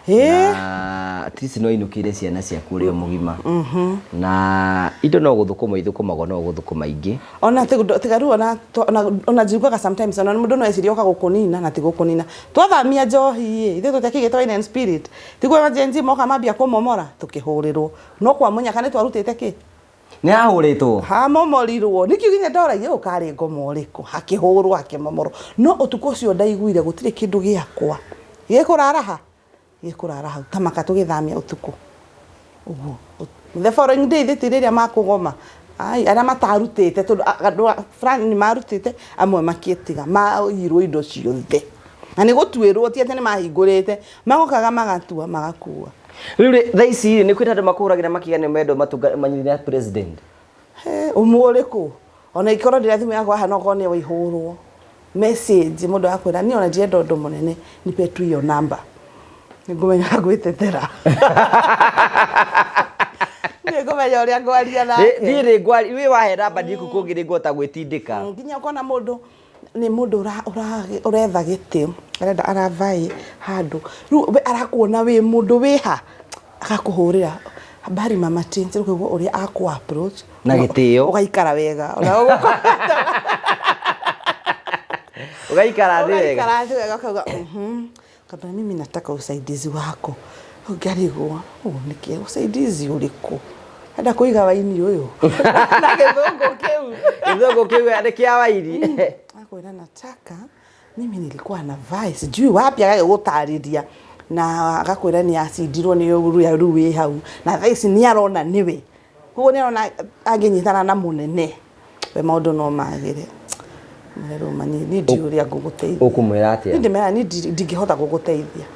Na at least no inũkĩire ciana ciaku ũrĩ o mũgima, na indo no gũthũkũma ithũkũmagwo, no gũthũkũma ingĩ. Ona tiga rĩu, ona njiguaga sometimes ona mũndũ no ecirie oka gũkũnina na ti gũkũnina. Twathamia njohi ĩ, ithuĩ tũtiakĩgĩte wine and spirit, tiguo Gen Z moka mambia kũmomora, tũkĩhũrĩrwo no kwa mũnyaka nĩ twarutĩte kĩ. Nĩ hahũrĩtwo. Hamomorirwo nĩkĩo nginya ndoragia ũyũ karĩ ngoma ũrĩkũ, hakĩhũrwo hakĩmomorwo, no ũtukũ ũcio ndaiguire gũtirĩ kĩndũ gĩakwa gĩkũrara ha gĩkũrara hau tamaka tũgĩthamia ũtukũ ũguo. The following day thĩ rĩrĩa makũgoma ai arĩa matarutĩte, tondũ andũ fulani nĩ marutĩte, amwe makĩtiga maiyirwo indo ciothe na nĩ gũtuĩrwo, ti atĩ nĩ mahingũrĩte, magokaga magatua magakua. Rĩu rĩ, thaa ici rĩ, nĩ kwĩna andũ makũhũragĩra makiuga nĩ mendwo manyitithania president? He, ũmwe ũrĩkũ? Ona ikorwo ndĩra thimũ yakwa haha, no korwo nĩ waihũrwo message, mũndũ akwĩra niĩ ona ndirenda ũndũ mũnene, nipe tu hiyo namba, nĩngũmenya gwĩtetera, nĩngũmenya ũrĩa ngwaria nake. Niĩ rĩ ngwari wĩ wahe namba ndiĩ kũu kũngĩ nĩ ngũhota gwĩtindĩka. Nginya ũkona mũndũ nĩ mũndũ ũretha gĩtĩ, arenda aravaĩ handũ, rĩu we arakuona wĩ mũndũ wĩha, agakũhũrĩra, "Habari mama Tinti," ũkaigua ũrĩa akũ approach. Na gĩtĩo. Ũgaikara wega. Ona ũgaikara thĩ wega. Ũgaikara thĩ wega, ũkauga, Ukambia, "Mimi nataka usaidizi wako." Ũngarigwo ũũ nĩkĩ, usaidizi ũrĩkũ? Enda kũiga waini ũyũ na gĩthũngũ kĩu. Gĩthũngũ kĩu nĩ kĩa waini. Akwĩra, "Nataka, mimi nilikuwa na vai sijui wapi," agagĩgũtarĩria na agakwĩra nĩ acindirwo nĩ ũrĩa rĩu wĩ hau, na thaa ici nĩ arona nĩwe, koguo nĩ arona angĩnyitana na mũnene we maũndũ no magĩre. Mwĩre rĩu ma niĩ ndiũĩ ũrĩa ngũgũteithia. Ũkũmwĩra atĩa? Niĩ ndĩmeraga niĩ ndingĩhota gũgũteithia,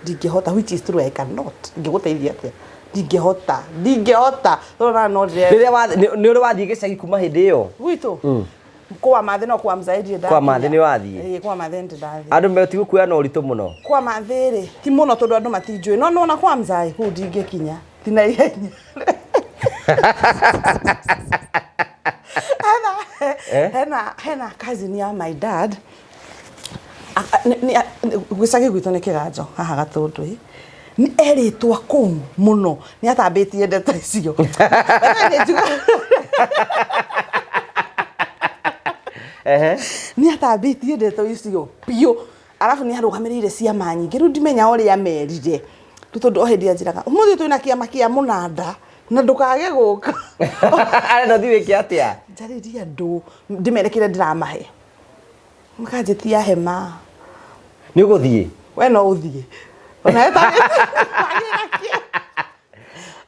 ndingĩhota, which is true, I cannot. Ingĩgũteithia atĩa? Ndingĩhota, ndingĩhota, ũrona no ndĩre Rĩrĩa nĩ ũrĩ wathiĩ gĩcagi kuma hĩndĩ ĩyo? Gwitũ kwa mathĩ, no kwa mzae ndirĩ. Kwa Mathĩ nĩ wathiĩ? Ĩĩ, kwa mathĩ ndĩ ndathiĩ. Andũ metigũkuoya na ũritũ mũno? Kwa mathĩ rĩ, ti mũno, tondũ andũ matinjũĩ, no nona kwa mzae kũu ndingĩkinya, ti na ihenya. Hena hena cousin ya my dad. Gĩcagi gwitũ nĩ kĩganjo haha Gatũndũ ĩ, nĩ erĩtwo kũu mũno, nĩ atambĩtie ndeto icio. Nĩ atambĩtie ndeto icio biũ, arabu nĩ arũgamĩrĩire ciama nyingĩ. Rĩu ndimenya ũrĩa merire rĩu, tondũ o hĩndĩ anjĩraga, "Ũmũthĩ twĩna kĩama kĩa mũnanda na ndũkage gũka." Arenda ũthiĩ wĩke atĩa? Njarĩrie andũ, ndĩmere kĩrĩa ndĩramahe, makanjĩtia hema. Nĩ ũgũthiĩ? We no ũthiĩ ona wagĩra kĩ,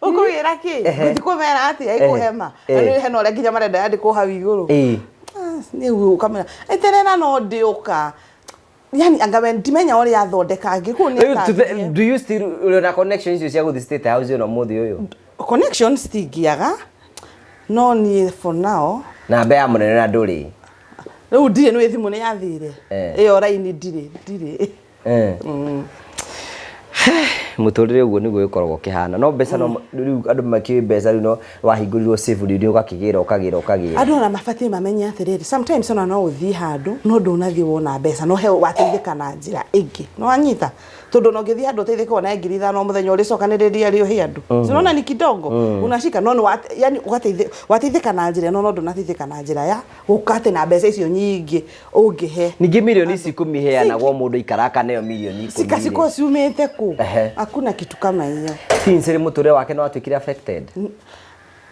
ũkũgĩra kĩ, ngũthiĩ kũmera atĩa ĩkũhema na nĩ hena ũrĩa nginya marenda yandĩkwo hau igũrũ. Nĩguo ũkamera eterera no ndĩũka, yani anga we ndimenya ũrĩa athondeka ngĩkũu nĩ Rĩu atangie. Do you still ũrĩ na connection icio cia gũthiĩ State House ona ũmũthĩ ũyũ? Connections citingĩaga, no niĩ for now Namba ya mũnene na ndũrĩ? Rĩu ndirĩ, nĩ thimũ nĩ yathire. Ĩyo raini ndirĩ, ndirĩ. Mũtũrĩre ũguo nĩguo ũkoragwo ũkĩhana, no mbeca no rĩu andũ makĩũĩ mbeca, rĩu no wahingũrirwo safe, rĩu nĩ ũgakĩgĩra ũkagĩra ũkagĩra. Andũ ona mabatiĩ mamenye atĩrĩrĩ, sometimes ona no ũthiĩ handũ no ndũnathiĩ wona mbeca, no he wateithĩka na njĩra ĩngĩ, nĩ wanyita? Tondũ ona ũngĩthiĩ handũ ũteithĩke wona 5,000 o mũthenya ũrĩcokanĩrĩria rĩ ũhe andũ, si unaona ni kidogo unashika? No nĩ yani wateithĩka na njĩra ĩno, no ndũnateithĩka na njĩra ya gũka atĩ na mbeca icio nyingĩ ũngĩhe. Ningĩ mirioni ici 10 iheanagwo, mũndũ aikara akaneo mirioni 10 Cika rĩ. Ciko ciumĩte kũ? Hakuna kitu kama hiyo. Since rĩ mũtũrĩre wake nĩ watuĩkire affected?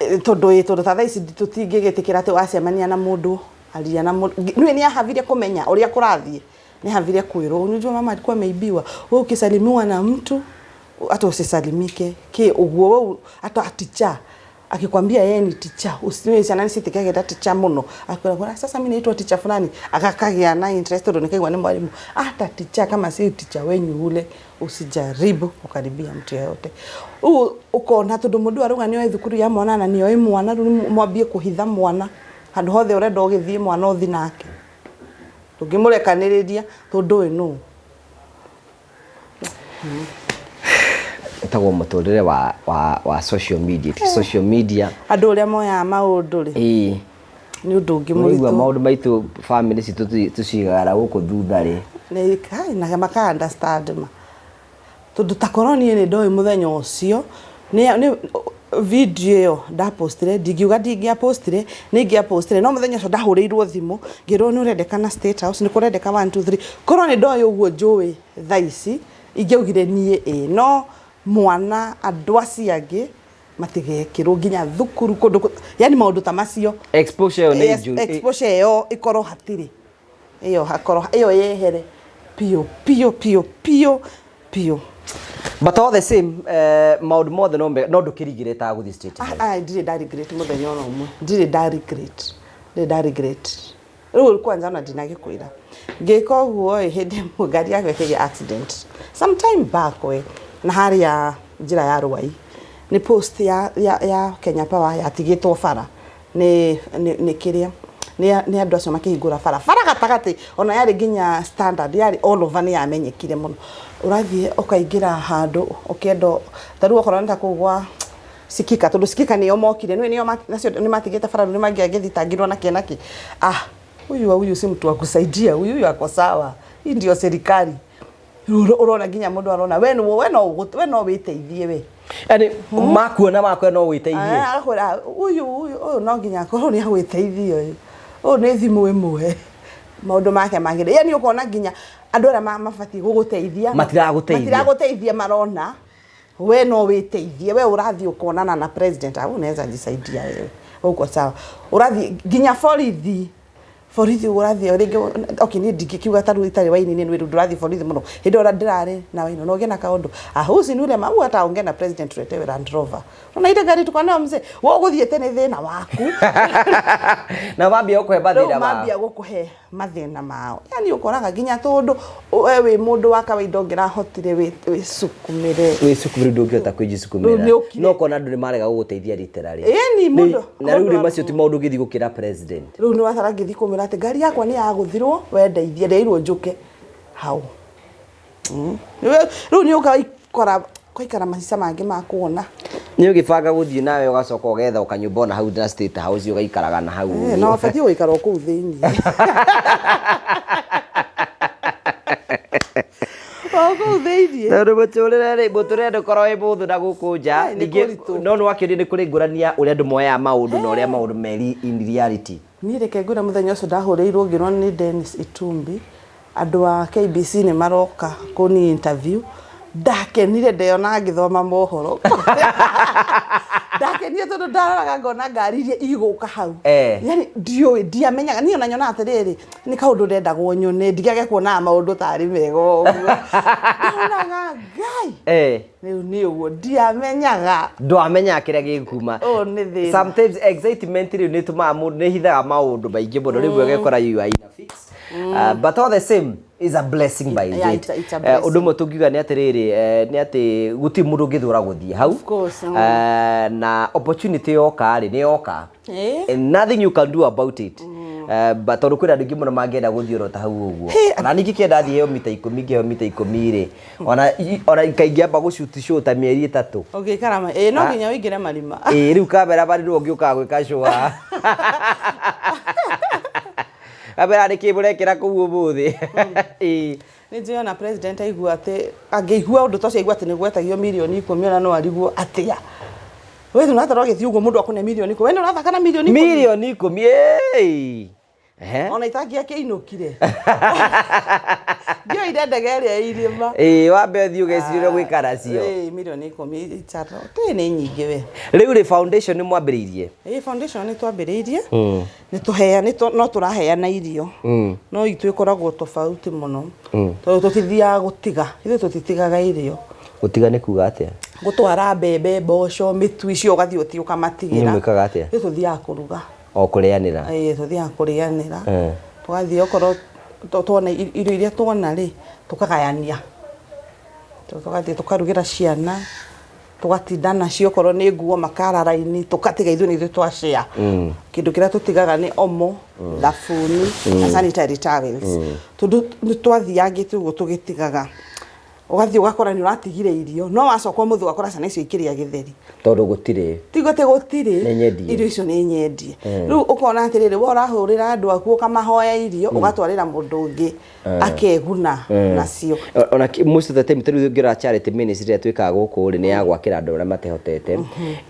Tondũ ĩ, tondũ ta thaa ici tũtingĩgĩtĩkĩra atĩ wacemania na mũndũ, aria na mũndũ nĩwe nĩ ahavire kũmenya ũrĩa kũrathiĩ, nĩ ahavire kwĩrwo, "Unajua mama alikuwa ameibiwa, wewe ukisalimiwa na mtu hata usisalimike ki ũguo, wewe hata teacher akikwambia yeye ni teacher usiwe." Ciana nĩ ciĩtĩkagĩra teacher mũno, akwĩra, "Sasa mimi naitwa teacher fulani," agakagĩa na interest tondũ nĩkaigua nĩ mwalimu. Hata teacher kama si teacher wenyu ule, usijaribu kukaribia mtu yeyote. Rĩu ũkona tondũ mũndũ arauga nĩoĩ thukuru ya mwana na nĩoĩ mwana, rĩu mwambie kũhitha mwana handũ hothe ũrenda ũgĩthiĩ, mwana ũthi nake, ndũngĩmũrekanĩrĩria tondũ ũyũ nũ. Ĩtagwo mũtũrĩre wa, wa, wa social media. Ti social media. Andũ ũrĩa moyaga maũndũ rĩ, Ĩĩ. nĩ ũndũ ũngĩ Ũraigua mũritũ. Maũndũ maitũ, family citũ tũcigaga gũkũ thutha rĩ. Nĩ kai na maka understand ma. Tondũ ta korwo niĩ nĩ ndoĩ mũthenya ũcio nĩ video ĩyo ndapostire, ndingiuga ndingĩapostire, nĩ ingĩapostire, no mũthenya ũcio ndahũrĩirwo thimũ ngĩrwo nĩ ũrendekana State House, nĩ kũrendeka 1 2 3. Korwo nĩ ndoĩ ũguo njũĩ thaa ici, ingĩaugire niĩ ĩĩ, no mwana andũ acio angĩ matigekĩrwo nginya thukuru kũndũ yani maũndũ ta macio. Exposure ĩyo nĩ Yes, njũru. Exposure ĩyo ĩkorwo hatirĩ, ĩyo hakorwo ĩyo yehere piũ piũ piũ piũ piũ. But all the same, maũndũ mothe no mega, no ndũkĩrigirĩtaga gũthiĩ State House? Ah, ndirĩ nda regret mũthenya ona ũmwe, ndirĩ nda regret, ndirĩ nda regret. Rĩu kwanza ona ndinagĩkwĩra ngĩka ũguo ĩ, hĩndĩ ĩmwe ngari yakwa ĩkĩgĩa accident sometime back we, na harĩa njĩra ya Rwai nĩ post ya Kenya Power yatigĩtwo bara nĩ kĩrĩa nĩ andũ acio makĩhingũra bara bara gatagatĩ, ona yarĩ nginya standard, yarĩ all over, nĩ yamenyekire mũno. Ũrathiĩ ũkaingĩra handũ ũkĩenda ta rĩu okorwo nĩ ta kũu gwa Sikika, tondũ Sikika nĩo mokire nĩo nacio nĩ matigĩte bara, rĩu nĩ mangĩagĩthitangirwo na kĩ na kĩ. Ah, huyu huyu si mtu wa kusaidia huyu, huyu ako sawa, hii ndio serikali. Rĩu ũrona nginya mũndũ arona we no we no we no wĩteithie we. Yani makuona makwe no wĩteithie. Ah, agakwĩra huyu huyu ũyũ no nginya akorwo nĩ agwĩteithia, ũyũ ũyũ nĩ thimũ ĩmwe maũndũ make magĩrĩire. Yani ũkona nginya andũ arĩa mabatiĩ gũgũteithia Matiragũteithia. Matiragũteithia, marona we no wĩteithie. We ũrathiĩ ũkonana na president, au unaweza jisaidia wewe, uko sawa. Ũrathiĩ nginya borithi, borithi ũrathiĩ rĩngĩ, okay, niĩ ndingĩkiuga ta rĩu itarĩ waini, nĩ rĩu ndũrathiĩ borithi mũno. Hĩndĩ ĩyo ndĩrarĩ na waini no ũgĩe na kaũndũ, ah, huyu ni ule mau hata ongea na president tuletewe Land Rover, ona ile gari tuko nayo mzee, wewe ũgũthiĩte nĩ thĩna waku. Na mambia gũkũhe Rĩu mathĩna mao. Mambia gũkũhe mathĩna mao, yani ũkoraga nginya tondũ we wĩ mũndũ wa kawaida ũngĩrahotire wĩsukumĩre. Wĩsukumĩre, ndũngĩhota kwĩjisukumĩra. Rĩu nĩ ũkire. No ũkona andũ nĩ marega gũgũteithia literally. Ĩni, Na rĩu mũndũ rĩ, macio ti maũndũ ũngĩthiĩ gũkĩra president. Rĩu nĩ watara ngĩthiĩ kũmwĩra atĩ ngari yakwa nĩ yagũthirwo, wendeithie, ndeirwo njũke hau. Rĩu nĩ ũgaikora kwaikara macica mangĩ ma kuona. Nĩ ũgĩbanga gũthiĩ nawe ũgacoka ũgetha ũkanyũmba ona hau na State House ũgaikaraga na hau Eh, na ũguo. wabatiĩ gũikara o kũu thĩiniĩ, o kũu thĩiniĩ. Tondũ mũtũrĩre rĩ, mũtũrĩre ndũkoragwo wĩ mũhũthũ na gũkũ nja. Ai, nĩ Ningĩ kũritũ. no nĩ wakĩũria nĩ kũrĩ ngũrani ya ũrĩa andũ moyaga maũndũ na ũrĩa maũndũ meri in reality. Niĩ reke ngwĩre, mũthenya ũcio ndahũrĩirwo ngĩrwo nĩ Dennis Itumbi andũ a KBC nĩ maroka kũni interview, ndakenire ndeyona ngĩthoma mohoro. Ndakenire tondũ ndaroraga ngona ngari iria igũka hau. Yani ndiũĩ, ndiamenyaga niĩ ona nyonaga atĩrĩrĩ, nĩ kaũndũ ndendagwo nyone ndigage kuonaga maũndũ tarĩ mega ũguo, ndonaga Ngai. Rĩu nĩ ũguo ndiamenyaga. Ndwamenyaga kĩrĩa gĩkuma. Ũyũ nĩ thĩna. Sometimes excitement rĩu nĩ ĩtũmaga mũndũ, nĩ ĩhithaga maũndũ maingĩ mũno, rĩmwe ũgekora you are in a fix. But all the same is a blessing by Yeah, it. it's a Ũndũ blessing. ũmwe tũngiuga nĩ atĩrĩrĩ, nĩ atĩ gũtirĩ mũndũ ũngĩthũra gũthiĩ hau. Of course. Na opportunity yoka rĩ, nĩ yoka. And nothing you can do about it. But tondũ kwĩna andũ aingĩ mũno mangĩenda gũthiĩ oro ta hau ũguo. Hey, Ona niĩ ingĩkĩenda thiĩ heo mita 10, ngĩheo mita 10 rĩ, ona kaingĩamba gũshoot show ta mĩeri 3. Ũngĩikara ĩĩ, no nginya ũingĩre marima. Ĩĩ, rĩu kamera bari nĩwe ũngĩũkaga gwĩka show haha. Kamera nĩ kĩ mũrekĩra kũu ũmũthĩ? Ĩĩ. Nĩ njũĩ ona president aigua atĩ angĩigua ũndũ ta ũcio, aigua atĩ nĩ gwetagio mirioni 10, ona no arigwo atĩa. We nĩ ũratarwo agĩthiĩ ũguo mũndũ akũne mirioni 10, we nĩ ũrathaka na mirioni 10. Mirioni 10, ĩĩ. Ehe. Ona itangĩakĩinũkire, ndioire ndege ĩrĩa ĩ irĩma. Ĩĩ, wambe ũthiĩ ũgecirie ũrĩa ũgwĩka nacio. Ĩĩ, mirioni 10 itaro tĩ nĩ nyingĩ we. Rĩu rĩ, foundation nĩ mwambĩrĩirie? Ĩĩ, foundation nĩ twambĩrĩirie, nĩ tũhea no tũraheana irio, no itũ ĩkoragwo tofauti mũno tondũ tũtithiaga gũtiga, ithuĩ tũtitigaga irio. Gũtiga nĩ kuga atĩa? Gũtwara mbembe, mboco, mĩtu icio, ũgathiĩ ũthiĩ ũkamatigĩra. Inyuĩ mwĩkaga atĩa? Ithuĩ tũthiaga kũruga. O kũrĩanĩra? Ĩĩ, tũthiaga kũrĩanĩra. Tũgathiĩ okorwo tuona irio iria tuona rĩ, tũkagayania. Tũgathiĩ tũkarugĩra ciana, tũgatinda nacio, okorwo nĩ nguo makara raini, tũgatiga ithuĩ nĩ ithuĩ twa share. Kĩndũ kĩrĩa tũtigaga nĩ omo, thabuni na sanitary towels, tondũ nĩ twathiangĩte ũguo tũgĩtigaga. Ũgathiĩ ũgakora nĩ ũratigire irio, no wacoka ũmũthĩ ũgakora ciana icio ikĩrĩa gĩtheri. Tondũ gũtirĩ. Tigo atĩ gũtirĩ. Nĩ nyendie. Irio icio nĩ nyendie. Rĩu ũkona atĩrĩrĩ, we ũrahũrĩra andũ aku ũkamahoya irio, ũgatwarĩra mũndũ ũngĩ akeguna nacio. Ona most of the time tarĩu ũngĩrora charity ministry ĩrĩa twĩkaga gũkũ rĩ, nĩ ya gwakĩra andũ arĩa matehotete,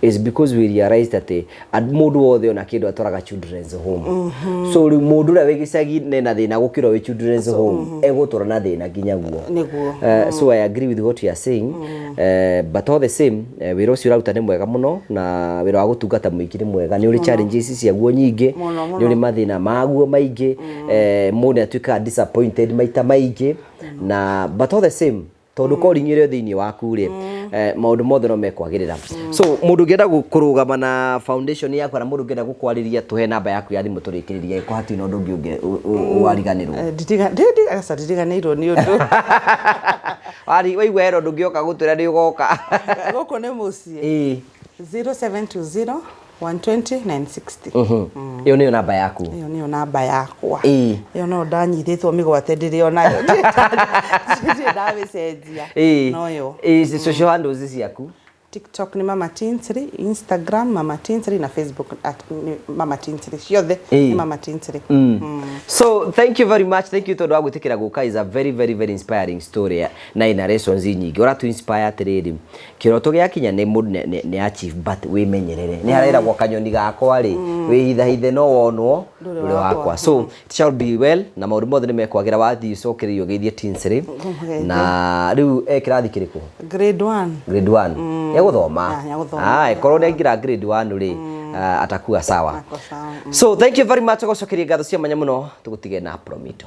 is because we realized atĩ mũndũ wothe ona kĩndũ atwaraga children's home. So rĩu mũndũ ũrĩa wĩ gĩcagi nena thĩna gũkĩra wĩ children's home, egũtũra na thĩna nginya guo. Nĩguo. So I agree with what you are saying, but all the same, wĩra ũcio ũraruta nĩ mwega mũno, na wĩra wa gũtungata mũingĩ nĩ mwega. Nĩ ũrĩ challenges ciaguo nyingĩ, nĩ ũrĩ mathĩna maguo maingĩ, mũndũ nĩ atuĩkaga disappointed maita maingĩ, na but all the same, tondũ calling ĩrĩa thĩinĩ waku rĩ, maũndũ mothe no mekwagĩrĩra. So mũndũ ũngĩenda kũrũgama na foundation yaku, kana mũndũ ũngĩenda gũkwarĩria, tũhe namba yaku ya thimũ tũrĩkĩrĩrie, ko hatirĩ na ũndũ ũngĩ wariganĩrwo. Ndiriganĩirwo nĩ ũndũ. Wari waigua hena ũndũ ũngĩoka gũtwĩra nĩ ũgoka. Gũkũ nĩ mũciĩ. 0720 120 960. Ĩyo nĩyo namba yaku. Ĩyo nĩyo namba yakwa. Ĩĩ. Ĩyo no ndanyitĩtwo mĩgwate ndĩrĩ onayo. Ndirĩ ndamĩcenjia. Noyo. Ĩĩ, social handles ciaku? TikTok ni Mama Tinsley, Instagram Mama Tinsley, na Facebook at ni Mama Tinsley. Ciothe ni Mama Tinsley. So thank you very much. Thank you tondũ wa gwĩtĩkĩra gũka. Is a very very very inspiring story na ina lessons nyingĩ. Ũratu inspire atĩrĩrĩ, kĩroto gĩakinya nĩ mũndũ nĩ achieve, but wĩmenyerere. Nĩ hareragwo kanyoni gakwa rĩ, wĩhithahithe no wonwo ndũrĩ ndũrĩ wakwa. Wakwa. So it shall be well, na maũndũ mothe nĩ mekwagĩra. Wathiĩ ũcokererio ũgeithie Tinsley. Ngũmũgeithia. Na rĩu e kĩrathi kĩrĩkũ? Grade 1. Grade 1. Egũthoma. Ah, nĩegũthoma. Ah, korwo nĩ aingĩra grade 1 rĩ, atakuwa sawa. Ako sawa. So thank you very much, gũcokeria ngatho cia mwanya mũno, tũgũtige na Promito.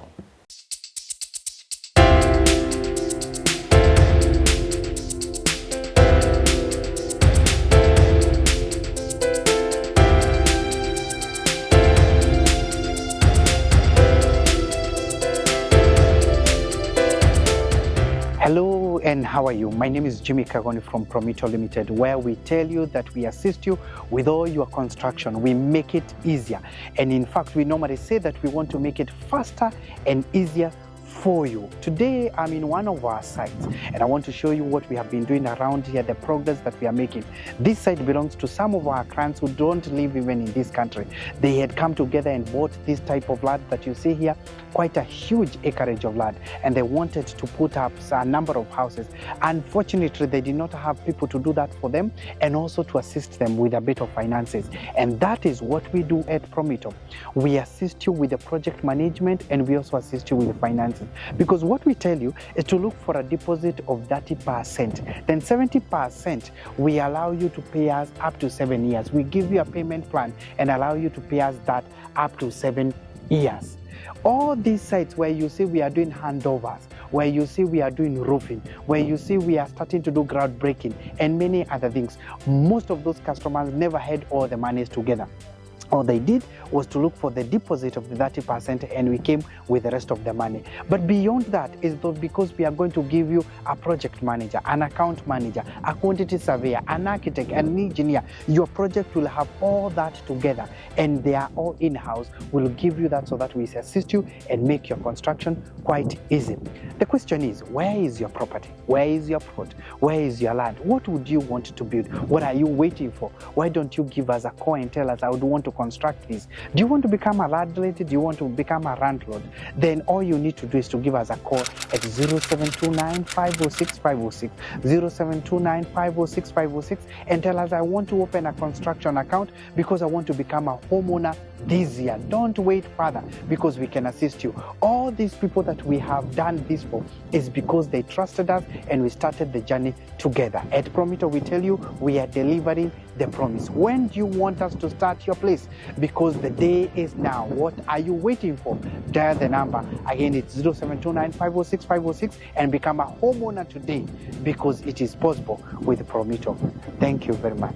Hello and how are you? My name is Jimmy Kagoni from Promito Limited, where we tell you that we assist you with all your construction. We make it easier. And in fact, we normally say that we want to make it faster and easier for you. Today, I'm in one of our sites and I want to show you what we have been doing around here, the progress that we are making. This site belongs to some of our clients who don't live even in this country. They had come together and bought this type of land that you see here, quite a huge acreage of land, and they wanted to put up a number of houses. Unfortunately, they did not have people to do that for them and also to assist them with a bit of finances. And that is what we do at Promito. We assist you with the project management and we also assist you with the finances. Because what we tell you is to look for a deposit of 30%. Then 70% we allow you to pay us up to 7 years. We give you a payment plan and allow you to pay us that up to 7 years. All these sites where you see we are doing handovers, where you see we are doing roofing, where you see we are starting to do groundbreaking and many other things, most of those customers never had all the monies together. All they did was to look for the deposit of the 30% and we came with the rest of the money. But beyond that is though, because we are going to give you a project manager, an account manager, a quantity surveyor, an architect, an engineer. Your project will have all that together and they are all in-house. We'll give you that so that we assist you and make your construction quite easy. The question is, where is your property? Where is your plot? Where is your land? What would you want to build? What are you waiting for? Why don't you give us a call and tell us, I would want to construct this? Do you want to become a landlady? Do you want to become a landlord? Then all you need to do is to give us a call at 0729 506 506, 0729 506 506, and tell us, I want to open a construction account because I want to become a homeowner this year. Don't wait further, because we can assist you. All these people that we have done this for is because they trusted us and we started the journey together. At Promito, we tell you we are delivering the promise. When do you want us to start your place? Because the day is now. What are you waiting for? Dial the number. Again, it's 0729 506 506 and become a homeowner today, because it is possible with Promito. Thank you very much.